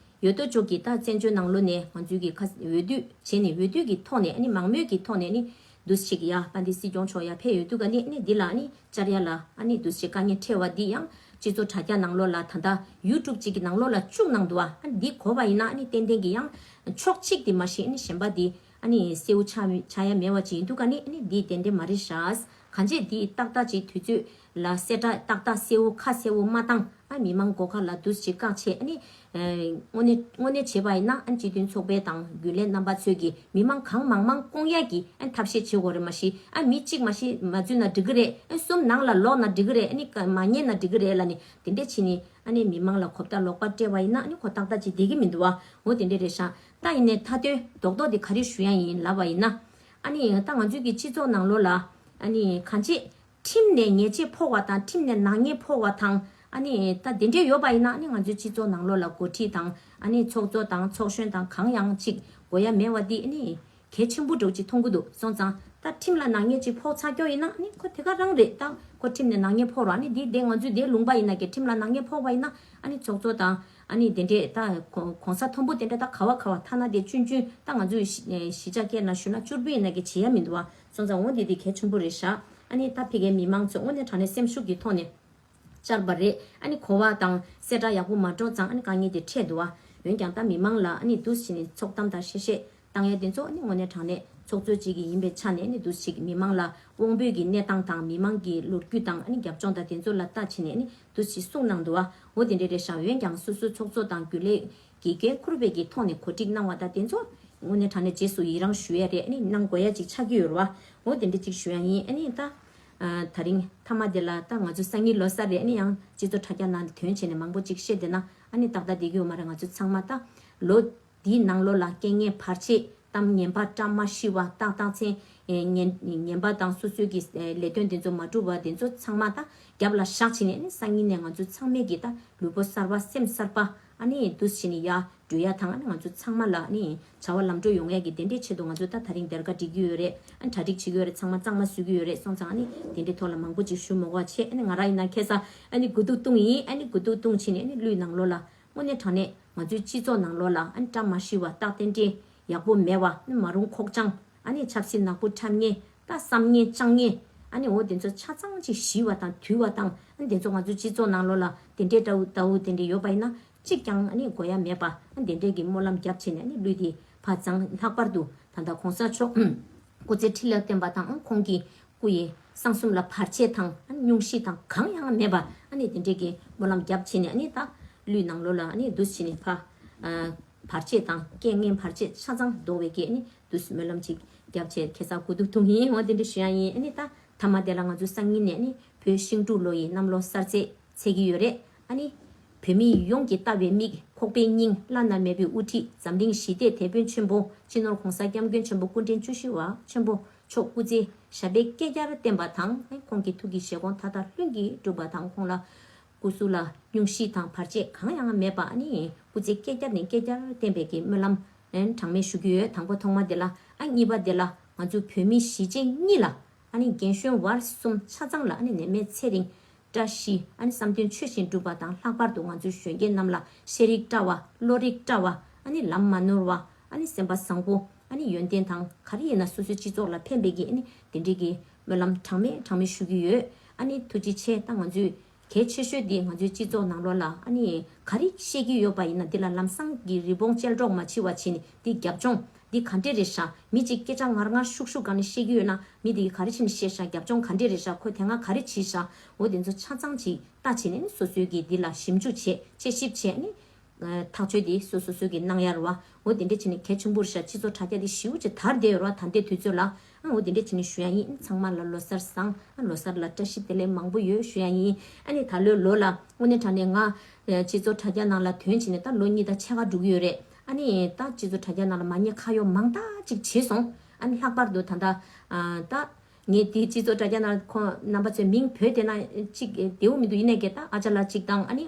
ཡོད་དོ་ཅོག་གི་ད་བཙན་བྱོལ་ནང་ལོགས་ནས་ང་ཚོའི་གི་ཁ་འོས་བསྡུ་བྱས་ནས་འོས་བསྡུ་གི་ཐོག་ནས་ཨ་ནི་མང་མོས་ཀྱི་ཐོག་ནས་ཨ་ནི་འདུ་ཞིག་ཡ་དཔལ་ལྡན་སྲིད་སྐྱོང་མཆོག་ཡ་ཕེབས་ཡོད་དུས་ག་ནི་ཨ་ནི་འདི་ལ་ཨ་ནི་བཅར་ཡ་ལ་ཨ་ནི་འདུ་ཞིག་དཀའ་ངལ་འཕྲད་བ་འདི་ཡང་སྤྱི་ཚོགས་དྲ་རྒྱ་ནང་ལོགས་ལ་ད་ལྟ་ཡུ་ཊུབ་ཅིག་གི་ནང་ལོགས་ལ་བཅུག་གནང་འདུག་བ། ཨ་ནི་འདི་གོ་བ་ཡིན་ན་ཨ་ནི་ཏན་ཏན་གྱི་ཡང་ཕྱོགས་གཅིག་དེ་མ་གཞི་ཨ་ནི་གཞན་པ་དེ་ཨ་ནི་གསལ་བོ་ཆགས་ཆགས་ཡ་མེད་པ་ཅིག་ཡིན་དུས་ཀ་ནི་ཨ་ནི་འདི་དེ་འདྲས་མ་རེད་ཤག་གང་ཅི་འདི་ཏག་ཏག་ཅིག་དུས་ཚོད་ལ་གསལ་བསྒྲགས་ཏག་ཏག་གསལ་བོ་ཁ་གསལ་བོ་མ་བཏང་ཨ་མི་མང་སྒོ་ཁ་ལ་འདུ་ཞིག་བཀག་བྱས་ཨ་ནི་ཨེ་དངོས་གནས་དངོས་གནས་བྱས་པ་ཡིན་ན་ཨ་ནི་སྤྱི་མཐུན་ཚོགས་པའི་དང་རྒྱུན་ལས་རྣམ་པ་ཚོས་ཀྱི་མི་མང་གང་མང་མང་བསྐོང་ཡ་གི་ཨ་ནི་ཐབས་ཤེས་བྱེད་དགོས་རེད། མ་གཞི་ཨ་མི་གཅིག་མ་གཞི་མ་འཛུལ་ན་འགྲིག་གི་རེད། ཨ་གསུམ་ནང་ལ་ལོག་ན་འགྲིག་གི་རེད། ཨ་ནི་མ་ཉན་ན་འགྲིག་གི་རེད་ལ་ནི་དེ་འདྲས་བྱས་ནི་ཨ་ནི་མི་མང་ལ་གོ་བརྡ་ལོག་པ་སྤྲད་པ་ཡིན་ན་ཨ་ནི་ཁོ་ཏག་ཏག་ཅིག་བསྡད་ཀྱི་མི་འདུག་བ། འོ་དེ་འདྲས་རེད་ཤག་ད་ཡིན་ནའི་མཐའ་དོན་རྡོག་རྡོག་དེ་ག་རེ་ཞུ་ཡ་ཡིན་ལབ་པ་ཡིན་ན། ཨ་ནི་ད་ང་ཚོའི་གི་སྤྱི་ཚོགས་ནང་ལོགས་ལ་ཨ་ནི་གང་ཅི་ཁྲིམས་ནས་ཉེས་ཆད་ཕོག་པ་དང་ཁྲིམས་ནས་ནག་ཉེས་ཕོག་པ་དང་ཨ་ནི་ད་དེ་འདྲས་ཡོད་པ་ཡིན་ན་ཨ་ནི་ང་ཚོའི་སྤྱི་ཚོགས་ནང་ལོགས་ལ་འགོ་ཁྲིད་དང་ཨ་ནི་ཚོགས་གཙོ་དང་ཚོགས་གཞོན་དང་གང་ཡང་ཅིག་དགོས་ཡ་མེད་པ་འདི་ཨ་ནི་གལ་ཆེན་པོ་འདྲ་བོ་ཅིག་མཐོང་གི་འདུག་སོང་ཙང་ད་ཁྲིམས་ལ་ནག་ཉེས་ཅིག་ཕོག་ཚར་ཀྱོག་ཡིན་ན་ཨ་ནི་ཁོ་དེ་ག་རང་རེད། ད་ཁོ་ཁྲིམས་ནས་ནག་ཉེས་ཕོག་རོགས་ཨ་ནི་འདི་དེ་ང་ཚོའི་དེ་ལུང་པ་ཡིན་ན་གི་ཁྲིམས་ལ་ནག་ཉེས་ཕོག་པ་ཡིན་ན་ཨ་ནི་ཚོགས་གཙོ་དང་ཨ་ནི་དེ་འདྲས་ད་གོང་གོང་ས་མཐོན་པོ་དེ་འདྲས་ད་ག་བ་ག་བ་ཐ་ན་དེ་ཆུང་ཆུང་ད་ང་ཚོའི་གཞིས་ཆགས་སྐད་ནང་ཞུ་ན་བཅུར་བུ་ཡིན་ན་གི་བྱེད་ཡ་མི་འདུག་བ། སོང་ཙང་འོ་འདི་དེ་གལ་ཆེན་པོ་རེད་ཤག་ཨ་ནི་ད་ཕ་གིའི་མི་མང་ཚོ་དངོས་གནས་དྲང་གནས་སེམས་ཤུགས་ཀྱི་ཐོག་ནས་བཅར་བ་རེད། ཨ་ནི་གོ་བ་དང་གསལ་བསྒྲགས་ཡག་པོ་མ་འགྲོ་ཙང་ཨ་ནི་དཀའ་ངལ་དེ་འཕྲད་འདུག་བ། འོན་ཀྱང་ད་མི་མང་ལ་ཨ་ནི་འདུག་སེ་བྱས་ནས་ཚོགས་གཏམ་དང་བཤད་བཤད་བཏང་ཡ་དེ་ཚོ་ཨ་ནི་དངོས་གནས་དྲང་གནས་ཚོགས་གཙོ་གཅིག་གི་ཡིན་པའི་ཆ་ནས་ཨ་ནི་འདུག་སེ་བྱས་ཀྱི་མི་མང་ལ་དབང་པོའི་གི་གནས་སྟངས་དང་མི་མང་གི་ལོ་རྒྱུས་དང་ཨ་ནི་རྒྱབ་ལྗོངས་དང་དེ་ཚོ་ལ་ལྟ་བྱས་ནས་ཨ་ནི་འདུག་སེ་གསུངས་གནང་འདུག་བ། འོ་དེ་འདྲས་རེད་ཤག་འོན་ཀྱང་སོ་སོའི་ཚོགས་གཙོ་དང་རྒྱུན་ལས་ཀྱི་འགན་འཁུར་བའི་གི་ཐོག་ནས་གོ་སྒྲིག་གནང་བ་དང་དེ་ཚོ་དངོས་གནས་དྲང་གནས་རྗེས་སུ་ཡི་རང་ཞུ་ཡ་རེད། ཨ་ནི་གནང་དགོས་ཡ་ཅིག་ཆགས་ཀྱི་ཡོད་རེད་བ། འོ་དེ་འདྲས་ཅིག་ཞུ་ཡ་ཡིན། ཨ་ནི་ད་ ཨ། ད་རིང་མཐའ་མ་དེ་ལ་ད་ང་ཚོ་སང་ཉིན་ལོ་གསར་རེད། ཨ་ནི་ཡང་སྤྱི་ཚོགས་དྲ་རྒྱ་ནང་དོན་བྱས་ནས་མང་པོ་ཅིག་བཤད་བསྡད་ན་ཨ་ནི་ཏག་ཏག་བསྡད་ཀྱི་ཡོད་མ་རེད། ང་ཚོ་ཚང་མ་ད་ལོ་འདིའི་ནང་ལོགས་ལ་རྐྱེན་ངན་བར་ཆད་གཏམ་ངན་པ་བཀྲ་མ་ཤིས་པ་རྟགས་རྟགས་མཚན་ངན་ངན་པ་དང་སོ་སོའི་གི་ལས་དོན་དེ་ཚོ་མ་འགྲུབ་པ་དེ་ཚོ་ཚང་མ་ད་རྒྱབ་ལ་བཞག་བྱས་ནས་ཨ་ནི་སང་ཉིན་ནས་ང་ཚོ་ཚང་མས་གི་ད་ལུས་པོ་གསར་པ་སེམས་གསར་པ་ཨ་ནི་འདུག་བྱས་ནས་ཡ། འགྲོ་ཡ་དང་ཨ་ནི་ང་ཚོ་ཚང་མ་ལ་ཨ་ནི་བྱ་བ་ལམ་འགྲོ་ཡོང་ཡ་གི་དེ་འདྲའི་ཆེད་དུ་ང་ཚོ་ད་ད་རིང་སྡེར་ཁ་སྒྲིག་གི་ཡོད་རེད། ཨ་ནི་གྲ་སྒྲིག་བྱེད་ཀྱི་ཡོད་རེད། ཚང་མ་གཙང་མ་བཟོ་གི་ཡོད་རེད། སོང་ཙང་ཨ་ནི་དེ་འདྲའི་ཐོག་ལ་མང་པོ་ཅིག་ཞུ་མ་དགོས་པ་བྱས། ཨ་ནི་ང་རང་ཡིན་ན་ཁ་སང་ཨ་ནི་དགུ་ཐུག་བཏུང་ཡིན། ཨ་ནི་དགུ་ཐུག་བཏུང་བྱས་ནས་ཨ་ནི་ལུས་ནང་ལོགས་ལ་དངོས་གནས་དྲང་གནས་ང་ཚོའི་སྤྱི་ཚོགས་ནང་ལོགས་ལ་ཨ་ནི་བཀྲ་མ་ཤིས་པ་རྟགས་རྟེན་འབྲེལ་ཡག་པོ་མེད་པ། ཨ་ནི་མ་རུངས་ཁོག་བཅངས། ཨ་ནི་ཆབ་སྲིད་ནག་པོ་འཁྲབ་མཁན། ད་བསམ་ངན་བཅང་མཁན། ཨ་ནི་འོ་དེ་ཚོ་ཆ་ཚང་ཅིག་ཞི་བ་དང་དུལ་བ་དང་། ཨ་ནི་དེ་ཚོ་ང་ཚོའི་སྤྱི་ཚོགས་ནང་ལོགས་ལ་དེ་འདྲའི་འདྲ་བོ་ལྟ་བུ་དེ་འདྲ་ཡོད་པ་ཡིན་ན་གཅིག་ཀྱང་ཨ་ནི་དགོས་ཡ་མེད་པ། ཨ་ནི་དེ་འདྲའི་གི་སྨོན་ལམ་རྒྱབ་བྱས་ནས་ཨ་ནི་ལུས་དེ་ཕར་བརྫངས། ལྷག་པར་དུ་ད་ལྟ་གོང་ས་མཆོག་སྐུ་ཚེ་ཁྲི་ལོར་བརྟན་པ་དང་། ཨ་ཁོང་གི་སྐུ་ཡི་གསང་གསུམ་ལ་བར་ཆད་དང་ཨ་ནི་སྙུང་གཞི་དང་གང་ཡང་མེད་པ། ཨ་ནི་དེ་འདྲའི་གི་སྨོན་ལམ་རྒྱབ་བྱས་ནས་ཨ་ནི་ད་ལུས་ནང་ལོགས་ལ་ཨ་ནི་འདུག་བྱས་ནས་ཕར་ཨ་བར་ཆད་དང་རྐྱེན་ངན་བར་ཆད་ཆ་ཚང་ཟློག་པའི་གི་ཨ་ནི་དུས་སྨོན་ལམ་ཅིག་རྒྱབ་བྱས་ཁ་སང་དགུ་ཐུག་བཏུང་ཡིན། འོ་དེ་འདྲ་ཞུ་ཡ་ཡིན། ཨ་ནི་ད་མཐའ་མ་དེ་ལ་ང་ཚོ་སང་ཉིན་ནས་ཨ་ནི་བོད་ཤིང་འབྲུག་ལོ་ཡི་གནམ་ལོ་གསར་ཚེས་ཚེས་ཀྱི་ཡོད་རེད། ཨ་ནི་བོད་མི་ཡོངས་ཀྱི་ལྟ་བའི་མིག། ཁོག་པའི་སྙིང་། བླ་ན་མེད་པའི་དབུ་ཁྲིད། འཛམ་གླིང་ཞི་བདེའི་དེད་དཔོན་ཆེན་པོ་སྤྱི་ནོར་༸གོང་ས་༸སྐྱབས་མགོན་ཆེན་པོ་སྐུ་ཕྲེང་བཅུ་བཞི་པ་ཆེན་པོ་མཆོག་སྐུ་ཚེ་ཞབས་པད་བསྐལ་བརྒྱར་བརྟན་པ་དང་། ཁོང་གི་ཐུགས་ཀྱི་བཞེད་དགོངས་མཐའ་དག་ལྷུན་གྱིས་གྲུབ་པ་དང་། ཁོང་ལ་སྐུ་གཟུགས་ལ་སྙུང་གཞི་དང་བར་ཆད་གང་ཡང་མེད་པ། ཨ་ནི་སྐུ་ཚེ་བསྐལ་བརྒྱར་ནས་བསྐལ་བརྒྱར་བརྟན་པའི་གི་སྨོན་ལམ་གྲངས་མེད་ཞུ་གི་ཡོད། དང་པོ་ཐོག་མ་དེ་ལ། ཨ་གཉིས་པ་དེ་ལ་ང་ཚོ་བོད་མི་གཞིས་བྱེས་གཉིས་ལ། ཨ་ནི་རྒན་གཞོན་བར་གསུམ་ཆ་ཚང་ལ་ཨ་ནི་ནད་མེད་ཚེ་རིང་། བཀྲ་ཤིས། ཨ་ནི་བསམ་དོན་ཆོས་བཞིན་འགྲུབ་པ་དང་། ལྷག་པར་དུ་ང་ཚོའི་གཞོན་སྐྱེས་རྣམས་ལ་ཤེས་རིག་བཀྲ་བ། བློ་རིག་བཀྲ་བ། ཨ་ནི་ལམ་མ་ནོར་བ། ཨ་ནི་སེམས་པ་བཟང་པོ། ཨ་ནི་ཡོན་ཏན་དང་ག་རེ་ཡིན་ན་སོ་སོའི་སྤྱི་ཚོགས་ལ་ཕན་པའི་གི་ཨ་ནི་དེ་འདྲའི་གི་སྨོན་ལམ་གྲངས་མེད་གྲངས་མེད་ཞུ་གི་ཡོད། ཨ་ནི་ཐུགས་རྗེ་ཆེ། ད་ང་ཚོའི་གལ་ཆེ་ཤོས་དེ་ང་ཚོའི་སྤྱི་ཚོགས་ནང་ལོགས་ལ་ཨ་ནི་ག་རེ་བཤད་ཀྱི་ཡོད་པ་ཡིན་ན་དེ་ལ་ལམ་སང་གི་རི་བོང་ཅལ་འདྲོགས་མ་བྱེད་པ་བྱས་ནས་དེ་རྒྱབ་ལྗོངས་འདི་ག་འདྲས་རེད་ཤག་མི་གཅིག་སྐད་ཆ་ངར་ངར་ཤུགས་ཤུགས་སྒང་ནས་བཤད་ཀྱི་ཡོད་ན་མི་དེ་གིས་ག་རེ་བྱས་ནས་བཤད་ཤག་རྒྱབ་ལྗོངས་ག་འདྲས་རེད་ཤག་ཁོས་དེ་སྔ་ག་རེ་བྱས་ཤག་འོ་དེ་ཚོ་ཆ་ཚང་ཅིག་ལྟ་བྱས་ནས་ནི་སོ་སོའི་གི་འདི་ལ་ཞིབ་འཇུག་བྱས། དཔྱད་ཞིབ་བྱས་ནི། ཨ། ཐག་གཅོད་དེ་སོ་སོ་སོ་གི་གནང་ཡ་རེད་བ། འོ་དེ་འདྲ་བྱས་ནས་གལ་ཆེན་པོ་རེད་ཤག་སྤྱི་ཚོགས་དྲ་རྒྱ་དེ་ཞེ་པོ་ཅིག་དར་བསྡད་ཡོད་རེད་བ་ད་ལྟའི་དུས་ཚོད་ལ། ཨ། འོ་དེ་འདྲ་བྱས་ནས་ཞུ་ཡ་ཡིན། ཚང་མ་ལ་ལོ་གསར་བཟང་། ཨ། ལོ་གསར་ལ་བཀྲ་ཤིས་བདེ་ལེགས་མང་པོ་ཡོད་ཞུ་ཡ་ཡིན། ཨ་ནི་ད་ལོའི་ལོ་ལ་དངོས་གནས་དྲང་གནས་ང་ཨ་སྤྱི་ཚོགས་དྲ་རྒྱ་ནང་ལ་ཐོན་བྱས་ནས་ད་ལོ་གཉིས་དང་ཕྱེད་ཀ་འགྲོ་གི་ཡོད་རེད། ཨ་ནི་ད་སྤྱི་ཚོགས་དྲ་རྒྱ་ནང་ལ་མ་ཉེས་ཁ་གཡོག་མང་དག་ཅིག་བྱས་སོང་། ཨ་ནི་ལྷག་པར་དུ་ད་ལྟ་ཨ་ད། ངས་དེའི་སྤྱི་ཚོགས་དྲ་རྒྱ་ནང་ཁོང་རྣམ་པ་ཚོས་མིང་བོས་བསྡད་ན་ཅིག་བདེ་པོ་མི་འདུག་ཡིན་ནའི་གི་ད་ཨ་ཅག་ལགས་གཅིག་དང་། ཨ་ནི་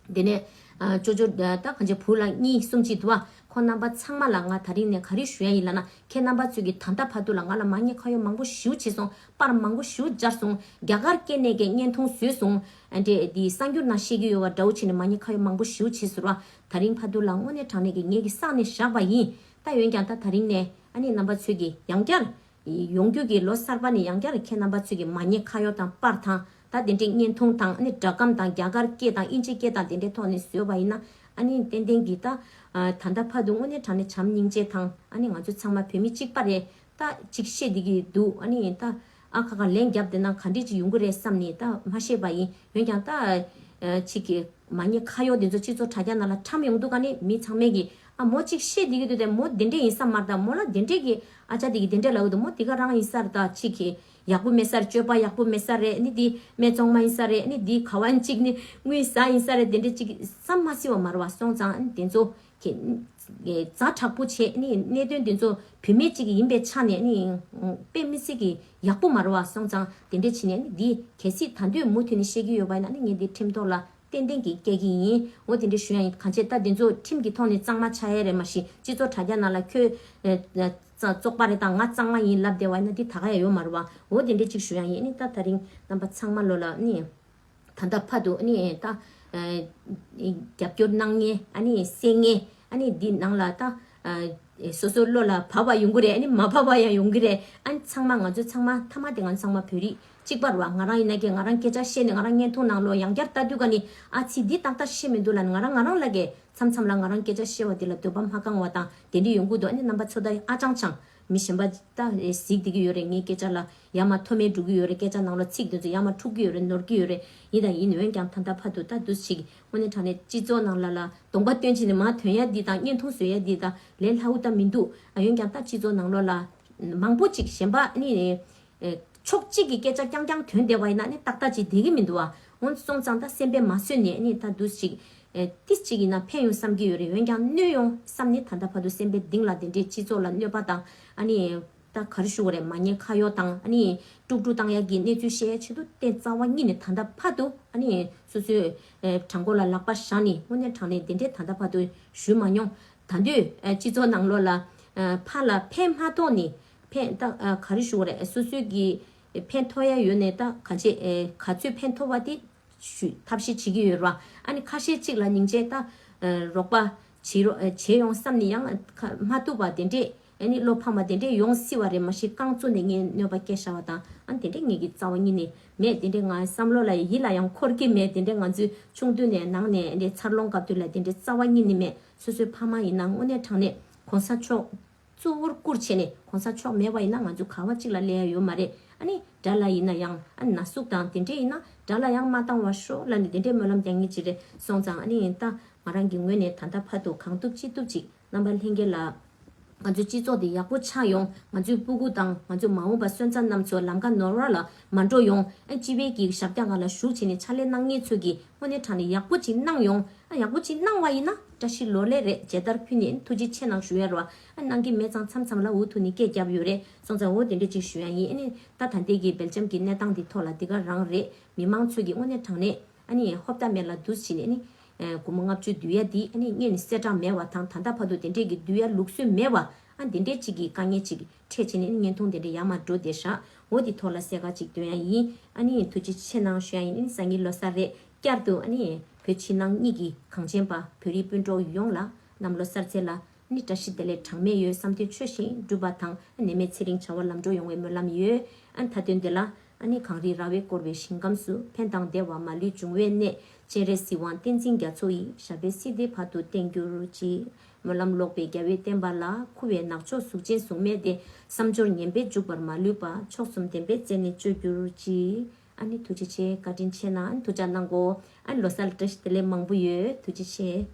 དེ་ནས་ཨ་ཅོ་ཅོ་ད་གང་ཅི་བུ་ལ་གཉིས་གསུམ་ཅིག་འདུག་བ། ཁོང་རྣམ་པ་ཚང་མ་ལ་ང་ད་རིང་ནས་ག་རེ་ཞུ་ཡ་ཡིན་ལབ་ན། ཁྱེད་རྣམ་པ་ཚོས་ཀྱིས་ད་ལྟ་བར་དུ་ལ་ང་ལ་མ་ཉེས་ཁ་གཡོག་མང་པོ་ཞེ་པོ་བྱས་སོང་། པར་མང་པོ་ཞེ་པོ་སྦྱར་སོང་། རྒྱ་གར་སྐད་ནས་ཀྱི་བརྙན་ཐུང་བཟོས་སོང་། ཨ་འདྲས་དེ་གསར་འགྱུར་ནང་བཤད་ཀྱི་ཡོད་པ་འདྲ་བོ་བྱས་ནས་མ་ཉེས་ཁ་གཡོག་མང་པོ་ཞེ་པོ་བྱས་སོང་ར། ད་རིང་བར་དུ་ལ་དངོས་གནས་དྲང་གནས་ཀྱི་ངས་ཀྱི་བསགས་ནས་བཞག་པ་ཡིན། ད་འོན་ཀྱང་ད་ད་རིང་ནས་ཨ་ནི་རྣམ་པ་ཚོས་ཀྱིས་ཡང་བསྐྱར། ཡོང་རྒྱུ་གི་ལོ་གསར་པ་ནས་ཡང་བསྐྱར་ཁྱེད་རྣམ་པ་ཚོས་ཀྱི་མ་ཉེས་ཁ་གཡོག་དང་པར་དང་། ད་དེ་འདྲའི་བརྙན་ཐུང་དང་ཨ་ནི་སྒྲ་སྒམ་དང་རྒྱ་གར་སྐད་དང་དབྱིན་ཇི་སྐད་དང་དེ་འདྲའི་ཐོག་ནས་བཟོས་པ་ཡིན་ན། ཨ་ནི་ཏན་ཏན་གྱིས་ད་ད་ལྟ་བར་དུ་དངོས་གནས་དྲང་གནས་བྱམས་སྙིང་རྗེ་དང་། ཨ་ནི་ང་ཚོ་ཚང་མ་བོད་མི་གཅིག་པ་རེད། ད་གཅིག་བཤད་བསྡད་ཀྱི་འདུག་ཨ་ནི་ད་ཨ་ཁ་ཁ་ལན་རྒྱབ་བསྡད་ན་ག་འདྲས་ཅིག་ཡོང་གི་རེད་བསམ་ནས་ད་མ་བཤད་པ་ཡིན། འོན་ཀྱང་ད་ཅིག་གི་མ་ཉེས་ཁ་གཡོག་དེ་ཚོ་སྤྱི་ཚོགས་དྲ་རྒྱ་ནང་ལ་ཁྲམ་ཡོང་དུས་ཀ་ནས་མི་ཚང་མས་ཀྱིས་ཨ་མོ་གཅིག་བཤད་བསྡད་ཀྱི་འདུག་དེ་མོ་དེ་འདྲས་ཡིན་ས་མ་རེད། ད་མོ་ལ་དེ་འདྲས་ཀྱི་ཨ་ཅག་དེ་གིས་དེ་འདྲས་ལབ་ཀྱི་འདུག་མོ་དེ་ག་རང་ཡིན་ས་རེད། ད་གཅིག་གི་ཡག་པོ་མེད་ས་རེད། སྤྱོད་པ་ཡག་པོ་མེད་ས་རེད། ཨ་ནི་དེ་སྨད་འཚོང་མ་ཡིན་ས་རེད། ཨ་ནི་དེ་ག་བ་གཅིག་ནི་དངུལ་ཟ་ཡིན་ས་རེད། དེ་འདྲས་གཅིག་བསམ་མ་སྲིད་པ་མ་རེད་བ། སོང་ཙང་ཨ་ནི་དེ་ཚོ་གི་ཛ་དྲག་པོ་བྱས། ཨ་ནི་གནད་དོན་དེ་ཚོ་བུད་མེད་གཅིག་ཡིན་པའི་ཆ་ནས་ཨ་ནི་དཔེ་མི་སྲིད་ཀྱི་ཡག་པོ་མ་རེད་བ། སོང་ཙང་དེ་འདྲས་བྱས་ནས་ཨ་ནི་འདི་གལ་སྲིད་ད་དུང་མུ་མཐུད་ནས་བཤད་ཀྱི་ཡོད་པ་ཡིན་ན་ཨ་ནི་ངས་འདི་ཁྲིམས་ཐོག་ལ་ཏན་ཏན་གྱིས་བཀལ་གྱི་ཡིན། འོ་དེ་འདྲ་ཞུ་ཡ་ཡིན། གང་བྱས་ད་དེ་ཚོ་ཁྲིམས་ཀྱི་ཐོག་ནས་གཙང་མ་ཆགས་ཡ་རེད། མ་གཞི་སྤྱི་ཚོགས་དྲ་རྒྱ་ནང་ལ་ཁྱོད་ཨ་ཙ་བཙོག་པ་རེད་དང་ང་གཙང་མ་ཡིན་ལབ་བསྡད་པ་ཡིན་ན་འདི་ད་ག་ཡ་ཡོད་མ་རེད་བ། འོ་དེ་འདྲ་ཅིག་ཞུ་ཡ་ཡིན། ཨ་ནི་ད་ད་རིང་རྣམ་པ་ཚང་མ་ལོ་ལ་ཨ་ནི་ད་ལྟ་བར་དུ་ཨ་ནི་ད་ཨ་རྒྱབ་སྐྱོར་གནང་མཁན། ཨ་ནི་གསན་མཁན། ཨ་ནི་འདི་ནང་ལ་ད་ཨ་སོ་སོ་བློ་ལ་བབས་པ་ཡོང་གི་རེད། ཨ་ནི་མ་བབས་པ་ཡང་ཡོང་གི་རེད། ཨ་ནི་ཚང་མ་ང་ཚོ་ཚང་མ་མཐའ་མ་དེ་ང་ཚང་མ་བོད་རིགས་གཅིག་པ་རེད་བ། ང་རང་ཡིན་ན་ཀྱེ་ང་རང་སྐད་ཆ་བཤད་ནས་ང་རང་བརྙན་ཐུང་ནང་ལོགས་ཡང་བསྐྱར་ལྟ་དུས་ཀ་ནི་ཨ་ཙི་འདི་ཏག་ཏག་བཤད་མི་འདུག་ལབ་ནས་ང་རང་ང་རང་ལ་ཀྱེ་མཚམས་མཚམས་ལ་ང་རང་སྐད་ཆ་བཤད་པ་འདི་ལ་འདོད་པ་མ་བསྐང་བ་དང་དེ་འདྲ་ཡོང་གི་འདུག་ཨ་ནི་རྣམ་པ་ཚོ་ད་ཨ་ཅང་ཅང་མི་གཞན་པ་ད་གཟིགས་བསྡད་ཀྱི་ཡོད་རེད། ངའི་སྐད་ཆ་ལ་ཡ་མ་མཐོ་དམན་འགྲོ་གི་ཡོད་རེད། སྐད་ཆ་ནང་ལོགས་ཚིག་དེ་ཚོ་ཡ་མ་འཁྲུག་གི་ཡོད་རེད། ནོར་གི་ཡོད་རེད། ཡིན་དང་ཡིན། འོན་ཀྱང་ད་ལྟ་བར་དུ་ད་འདུག་ཅིག་དངོས་གནས་དྲང་གནས་སྤྱི་ཚོགས་ནང་ལ་ལ་གདོང་པ་སྟོན་བྱས་ནས་མར་ཐོན་ཡ་འདི་དང་བརྙན་ཐུང་བཟོ་ཡ་འདི་དང་ལས་སླ་པོ་ད་མི་འདུག་ཨ་འོན་ཀྱང་ད་སྤྱི་ཚོགས་ནང་ལོགས་ལ་མང་པོ་ཅིག་གཞན་པ་ཨ་ནི་ཨེ་ ཕྱོགས་གཅིག་གི་སྐད་ཆ་རྐྱང་རྐྱང་ཐོན་བསྡད་པ་ཡིན་ན་ནི་ཏག་ཏག་ཅིག་བསྡད་ཀྱི་མི་འདུག་བ། འོན་སོང་ཙང་ད་སེམས་པས་མ་བཟོད་ནས་ནི་ད་འདུག་ཅིག་ཨེ་ཏིས་ཅིག་ཡིན་ན་ཕན་ཡོང་བསམ་གྱི་ཡོད་རེད། འོན་ཀྱང་གནོད་ཡོང་བསམ་ནི་ད་ལྟ་བར་དུ་སེམས་པའི་གཏིང་ལ་དེ་འདྲའི་སྤྱི་ཚོགས་ལ་གནོད་པ་དང་ཨ་ནི། ད་ག་རེ་ཞུ་དགོས་རེད། མ་ཉེས་ཁ་གཡོག་དང་ཨ་ནི་དཀྲུག་དཀྲུག་བཏང་ཡག་གི་གནས་ཚུལ་བཤད་ཡ་ཆེད་དུ་བསྟན་རྩ་བ་ཉིད་ནས་ད་ལྟ་བར་དུ་ཨ་ནི་སོ་སོའི་ཨེ་བྲང་ཁོག་ལ་ལག་པ་བཞག་ནས་དངོས་གནས་དྲང་གནས་དེ་འདྲའི་ད་ལྟ་བར་དུ་ཞུས་མ་མྱོང་། ད་དུང་ཨེ་སྤྱི་ཚོགས་ནང་ལོགས་ལ་ཨེ་ཕར་ལ་ཕན་མ་ཐོགས་ནས་ཕན་ད་ཨེ་ག་རེ་ཞུ་དགོས་རེད། སོ་སོའི་གི་ཕན་ཐོགས་ཡ་ཡོད་ནས་ད་ག་ཅེ་ཨེ་ག་ཚོད་ཕན་ཐོགས་པ་དེ་ཞུས་ཐབས་ཤེས་བྱེད་ཀྱི་ཡོད་ར། ཨ་ནི་ཁ་ཤས་གཅིག་ལ་སྙིང་རྗེ་ད་ཨེ་རོགས་པ་བྱེད་རོགས་ཨེ་བྱེད་ཡོང་བསམ་ནས་ཡང་ཁ་མ་ཐུབ་པ་དེ་འདྲས་ཨ་ནི་བློ་ཕམ་པ་དེ་འདྲས་ཡོང་སྲིད་པ་རེད། མ་གཞི་རྐང་བཙུགས་ནས་ངས་གནོད་པ་སྐྱེལ་བཞག་པ་དང་ཨ་དེ་འདྲས་ངེད་ཀྱི་རྩ་བ་ཉིད་ནས་མེད། དེ་འདྲས་ང་བསམ་བློ་ལ་ཡིད་ལ་ཡང་འཁོར་གྱི་མེད། དེ་འདྲས་ང་ཚོའི་ཆུང་དུས་ནས་ནང་ནས་ཨ་འདྲས་འཚར་ལོངས་སྐབས་དུས་ལ་དེ་འདྲས་རྩ་བ་ཉིད་ནས་མེད། སོ་སོའི་ཕ་མ་ཡིན་ན་དངོས་གནས་དྲང་གནས་གོང་ས་མཆོག་གཙོ་བོར་བཀུར་བྱས་ནས་གོང་ས་མཆོག་མེད་པ་ཡིན་ན་ང་ཚོ་ག་བ་གཅིག་ལ་སླེབས་ཡ་ཡོད་མ་རེད། ཨ་ནི་དགྲ་ལ་ཡིན་ན་ཡང་ཨ་ན་ཟུག་དང་དེ་འདྲས་ཡིན་ན་དགྲ་ལ་ཡང་མ་བཏང་བ་ཤོག་ལབ་ནས་དེ་འདྲས་སྨོན་ལམ་རྒྱག་མཁན་ཅིག་རེད། སོང་ཙང་ཨ་ནི་ད་ང་རང་གི་ངོས་ནས་ད་ལྟ་བར་དུ་གང་ཐུབ་ཅི་ཐུབ་ཅིག་རྣམ་པ་ལྷན་རྒྱས་ལ་ང་ཚོའི་སྤྱི་ཚོགས་དེ་ཡག་པོ་ཆགས་ཡོང་། ང་ཚོའི་སྤུ་གུ་དང་ང་ཚོའི་མ་འོངས་པ་སོན་རྩ་རྣམས་ཚོ་ལམ་ཁ་ནོར་བ་ལ་མ་འགྲོ་ཡོང་། ཨ་སྤྱི་པའི་གི་ཞབས་བཀྱག་སྒང་ལ་བཞུགས་བྱས་ནས་ཕྱག་ལས་གནང་མཁན་ཚོ་གི་དངོས་གནས་དྲང་གནས་ཡག་པོ་ཅིག་གནང་ཡོང་། ཨ་ཡག་པོ་ཅིག་གནང་བ་ཡིན་ན་བཀྲ་ཤིས་ལོ་ལེགས་རེད། མཇལ་དར་ཕུལ་ནས་ཐུགས་རྗེ་ཆེ་གནང་ཞུ་ཡ་རེད་བ། ཨ་གནང་གི་མེད་ཙང་མཚམས་མཚམས་ལ་འུ་ཐུག་ནས་སྐད་རྒྱབ་ཡོད་རེད། སོང་ཙང་འོ་དེ་འདྲ་ཅིག་ཞུ་ཡ་ཡིན། ཨ་ནི་ད་ད་ལྟའི་གི་སྦེལ་ཇམ་གི་གནས་སྟངས་འདི་ཐོག་ལ་འདི་ག་རང་རེད། མི་མང་ཚོས་ཀྱི་དངོས་གནས་དྲང་གནས་ཨ་ནི་ཧོབ་ཏ་མེད་ལ་འདུག་བྱས་ནས་ཨ་ནི་སྒོར་མོ་ལྔ་བཅུ་བསྡུ་ཡ་འདི་ཨ་ནི་སྔོན་ནས་གསལ་བསྒྲགས་མེད་པ་དང་ད་ལྟ་བར་དུ་དེ་འདྲས་ཀྱི་བསྡུ་ཡ་ལུགས་སྲོལ་མེད་པ། ཨ་འདི་འདྲས་ཅིག་གི་དཀའ་ངལ་ཅིག་འཕྲད་བྱས་ནས་ཨ་ནི་བརྙན་ཐུང་དེ་འདྲས་ཡར་མར་འགྲོ་བསྡད་ཤག་འོ་འདི་ཐོག་ལ་གསལ་ཁ་ཅིག་སྟོན་ཡ་ཡིན། ཨ་ནི་ཐུགས་རྗེ་ཆེ་གནང་ཞུ་ཡ་ཡིན། ཨ་ནི་སང་ཉིན་ལོ་གསར་རེད། བསྐྱར་དུ་ཨ་ནི་བོད་ཕྱི་ནང་གཉིས་ཀྱི་གངས་ཅན་པ་བོད་རིགས་སྤུན་གྲོགས་ཡོངས་ལ་གནམ་ལོ་གསར་ཚེས་ལ་ནི་བཀྲ་ཤིས་བདེ་ལེགས་གྲངས་མེད་ཡོད། བསམ་དོན་ཆོས་བཞིན་འགྲུབ་པ་དང་ནད་མེད་ཚེ་རིང་བྱ་བ་ལམ་འགྲོ་ཡོང་བའི་སྨོན་ལམ་ཡོད། ཨ་མཐའ་དོན་དེ་ལ་ཨ་ནི་གངས་རི་ར་བས་བསྐོར་བའི་ཞིང་ཁམས་སུ་ཕན་དང་བདེ་བ་མ་ལུས་འབྱུང་བའི་གནས། སྤྱན་རས་གཟིགས་དབང་བསྟན་འཛིན་རྒྱ་མཚོ་ཡི་ཞབས་པད་སྲིད་མཐའི་བར་དུ་བརྟན་གྱུར་ཅིག་སྨོན་ལམ་ལོག་པའི་རྒྱལ་བའི་བསྟན་པ་ལ་འཁུ་བའི་ནག་ཕྱོགས་གཟུགས་ཅན་གཟུགས་མེད་དེ། བསམ་སྦྱོར་ངན་པས་འཇུག་པར་མ་ལུས་པ། མཆོག་གསུམ་བདེན་པའི་རྩལ་ནི་སྤྱོད་གྱུར་ཅིག་ཨ་ནི་ཐུགས་རྗེ་ཆེ། བཀའ་དྲིན་ཆེ་གནང་། ཨ་ནི་ཐུགས་ཅག་གནང་གོ་ཨ་ནི་ལོ་གསར་བཀྲ་ཤིས་བདེ་ལེགས་མང་པོ་ཡོད། ཐུགས་རྗེ་ཆེ།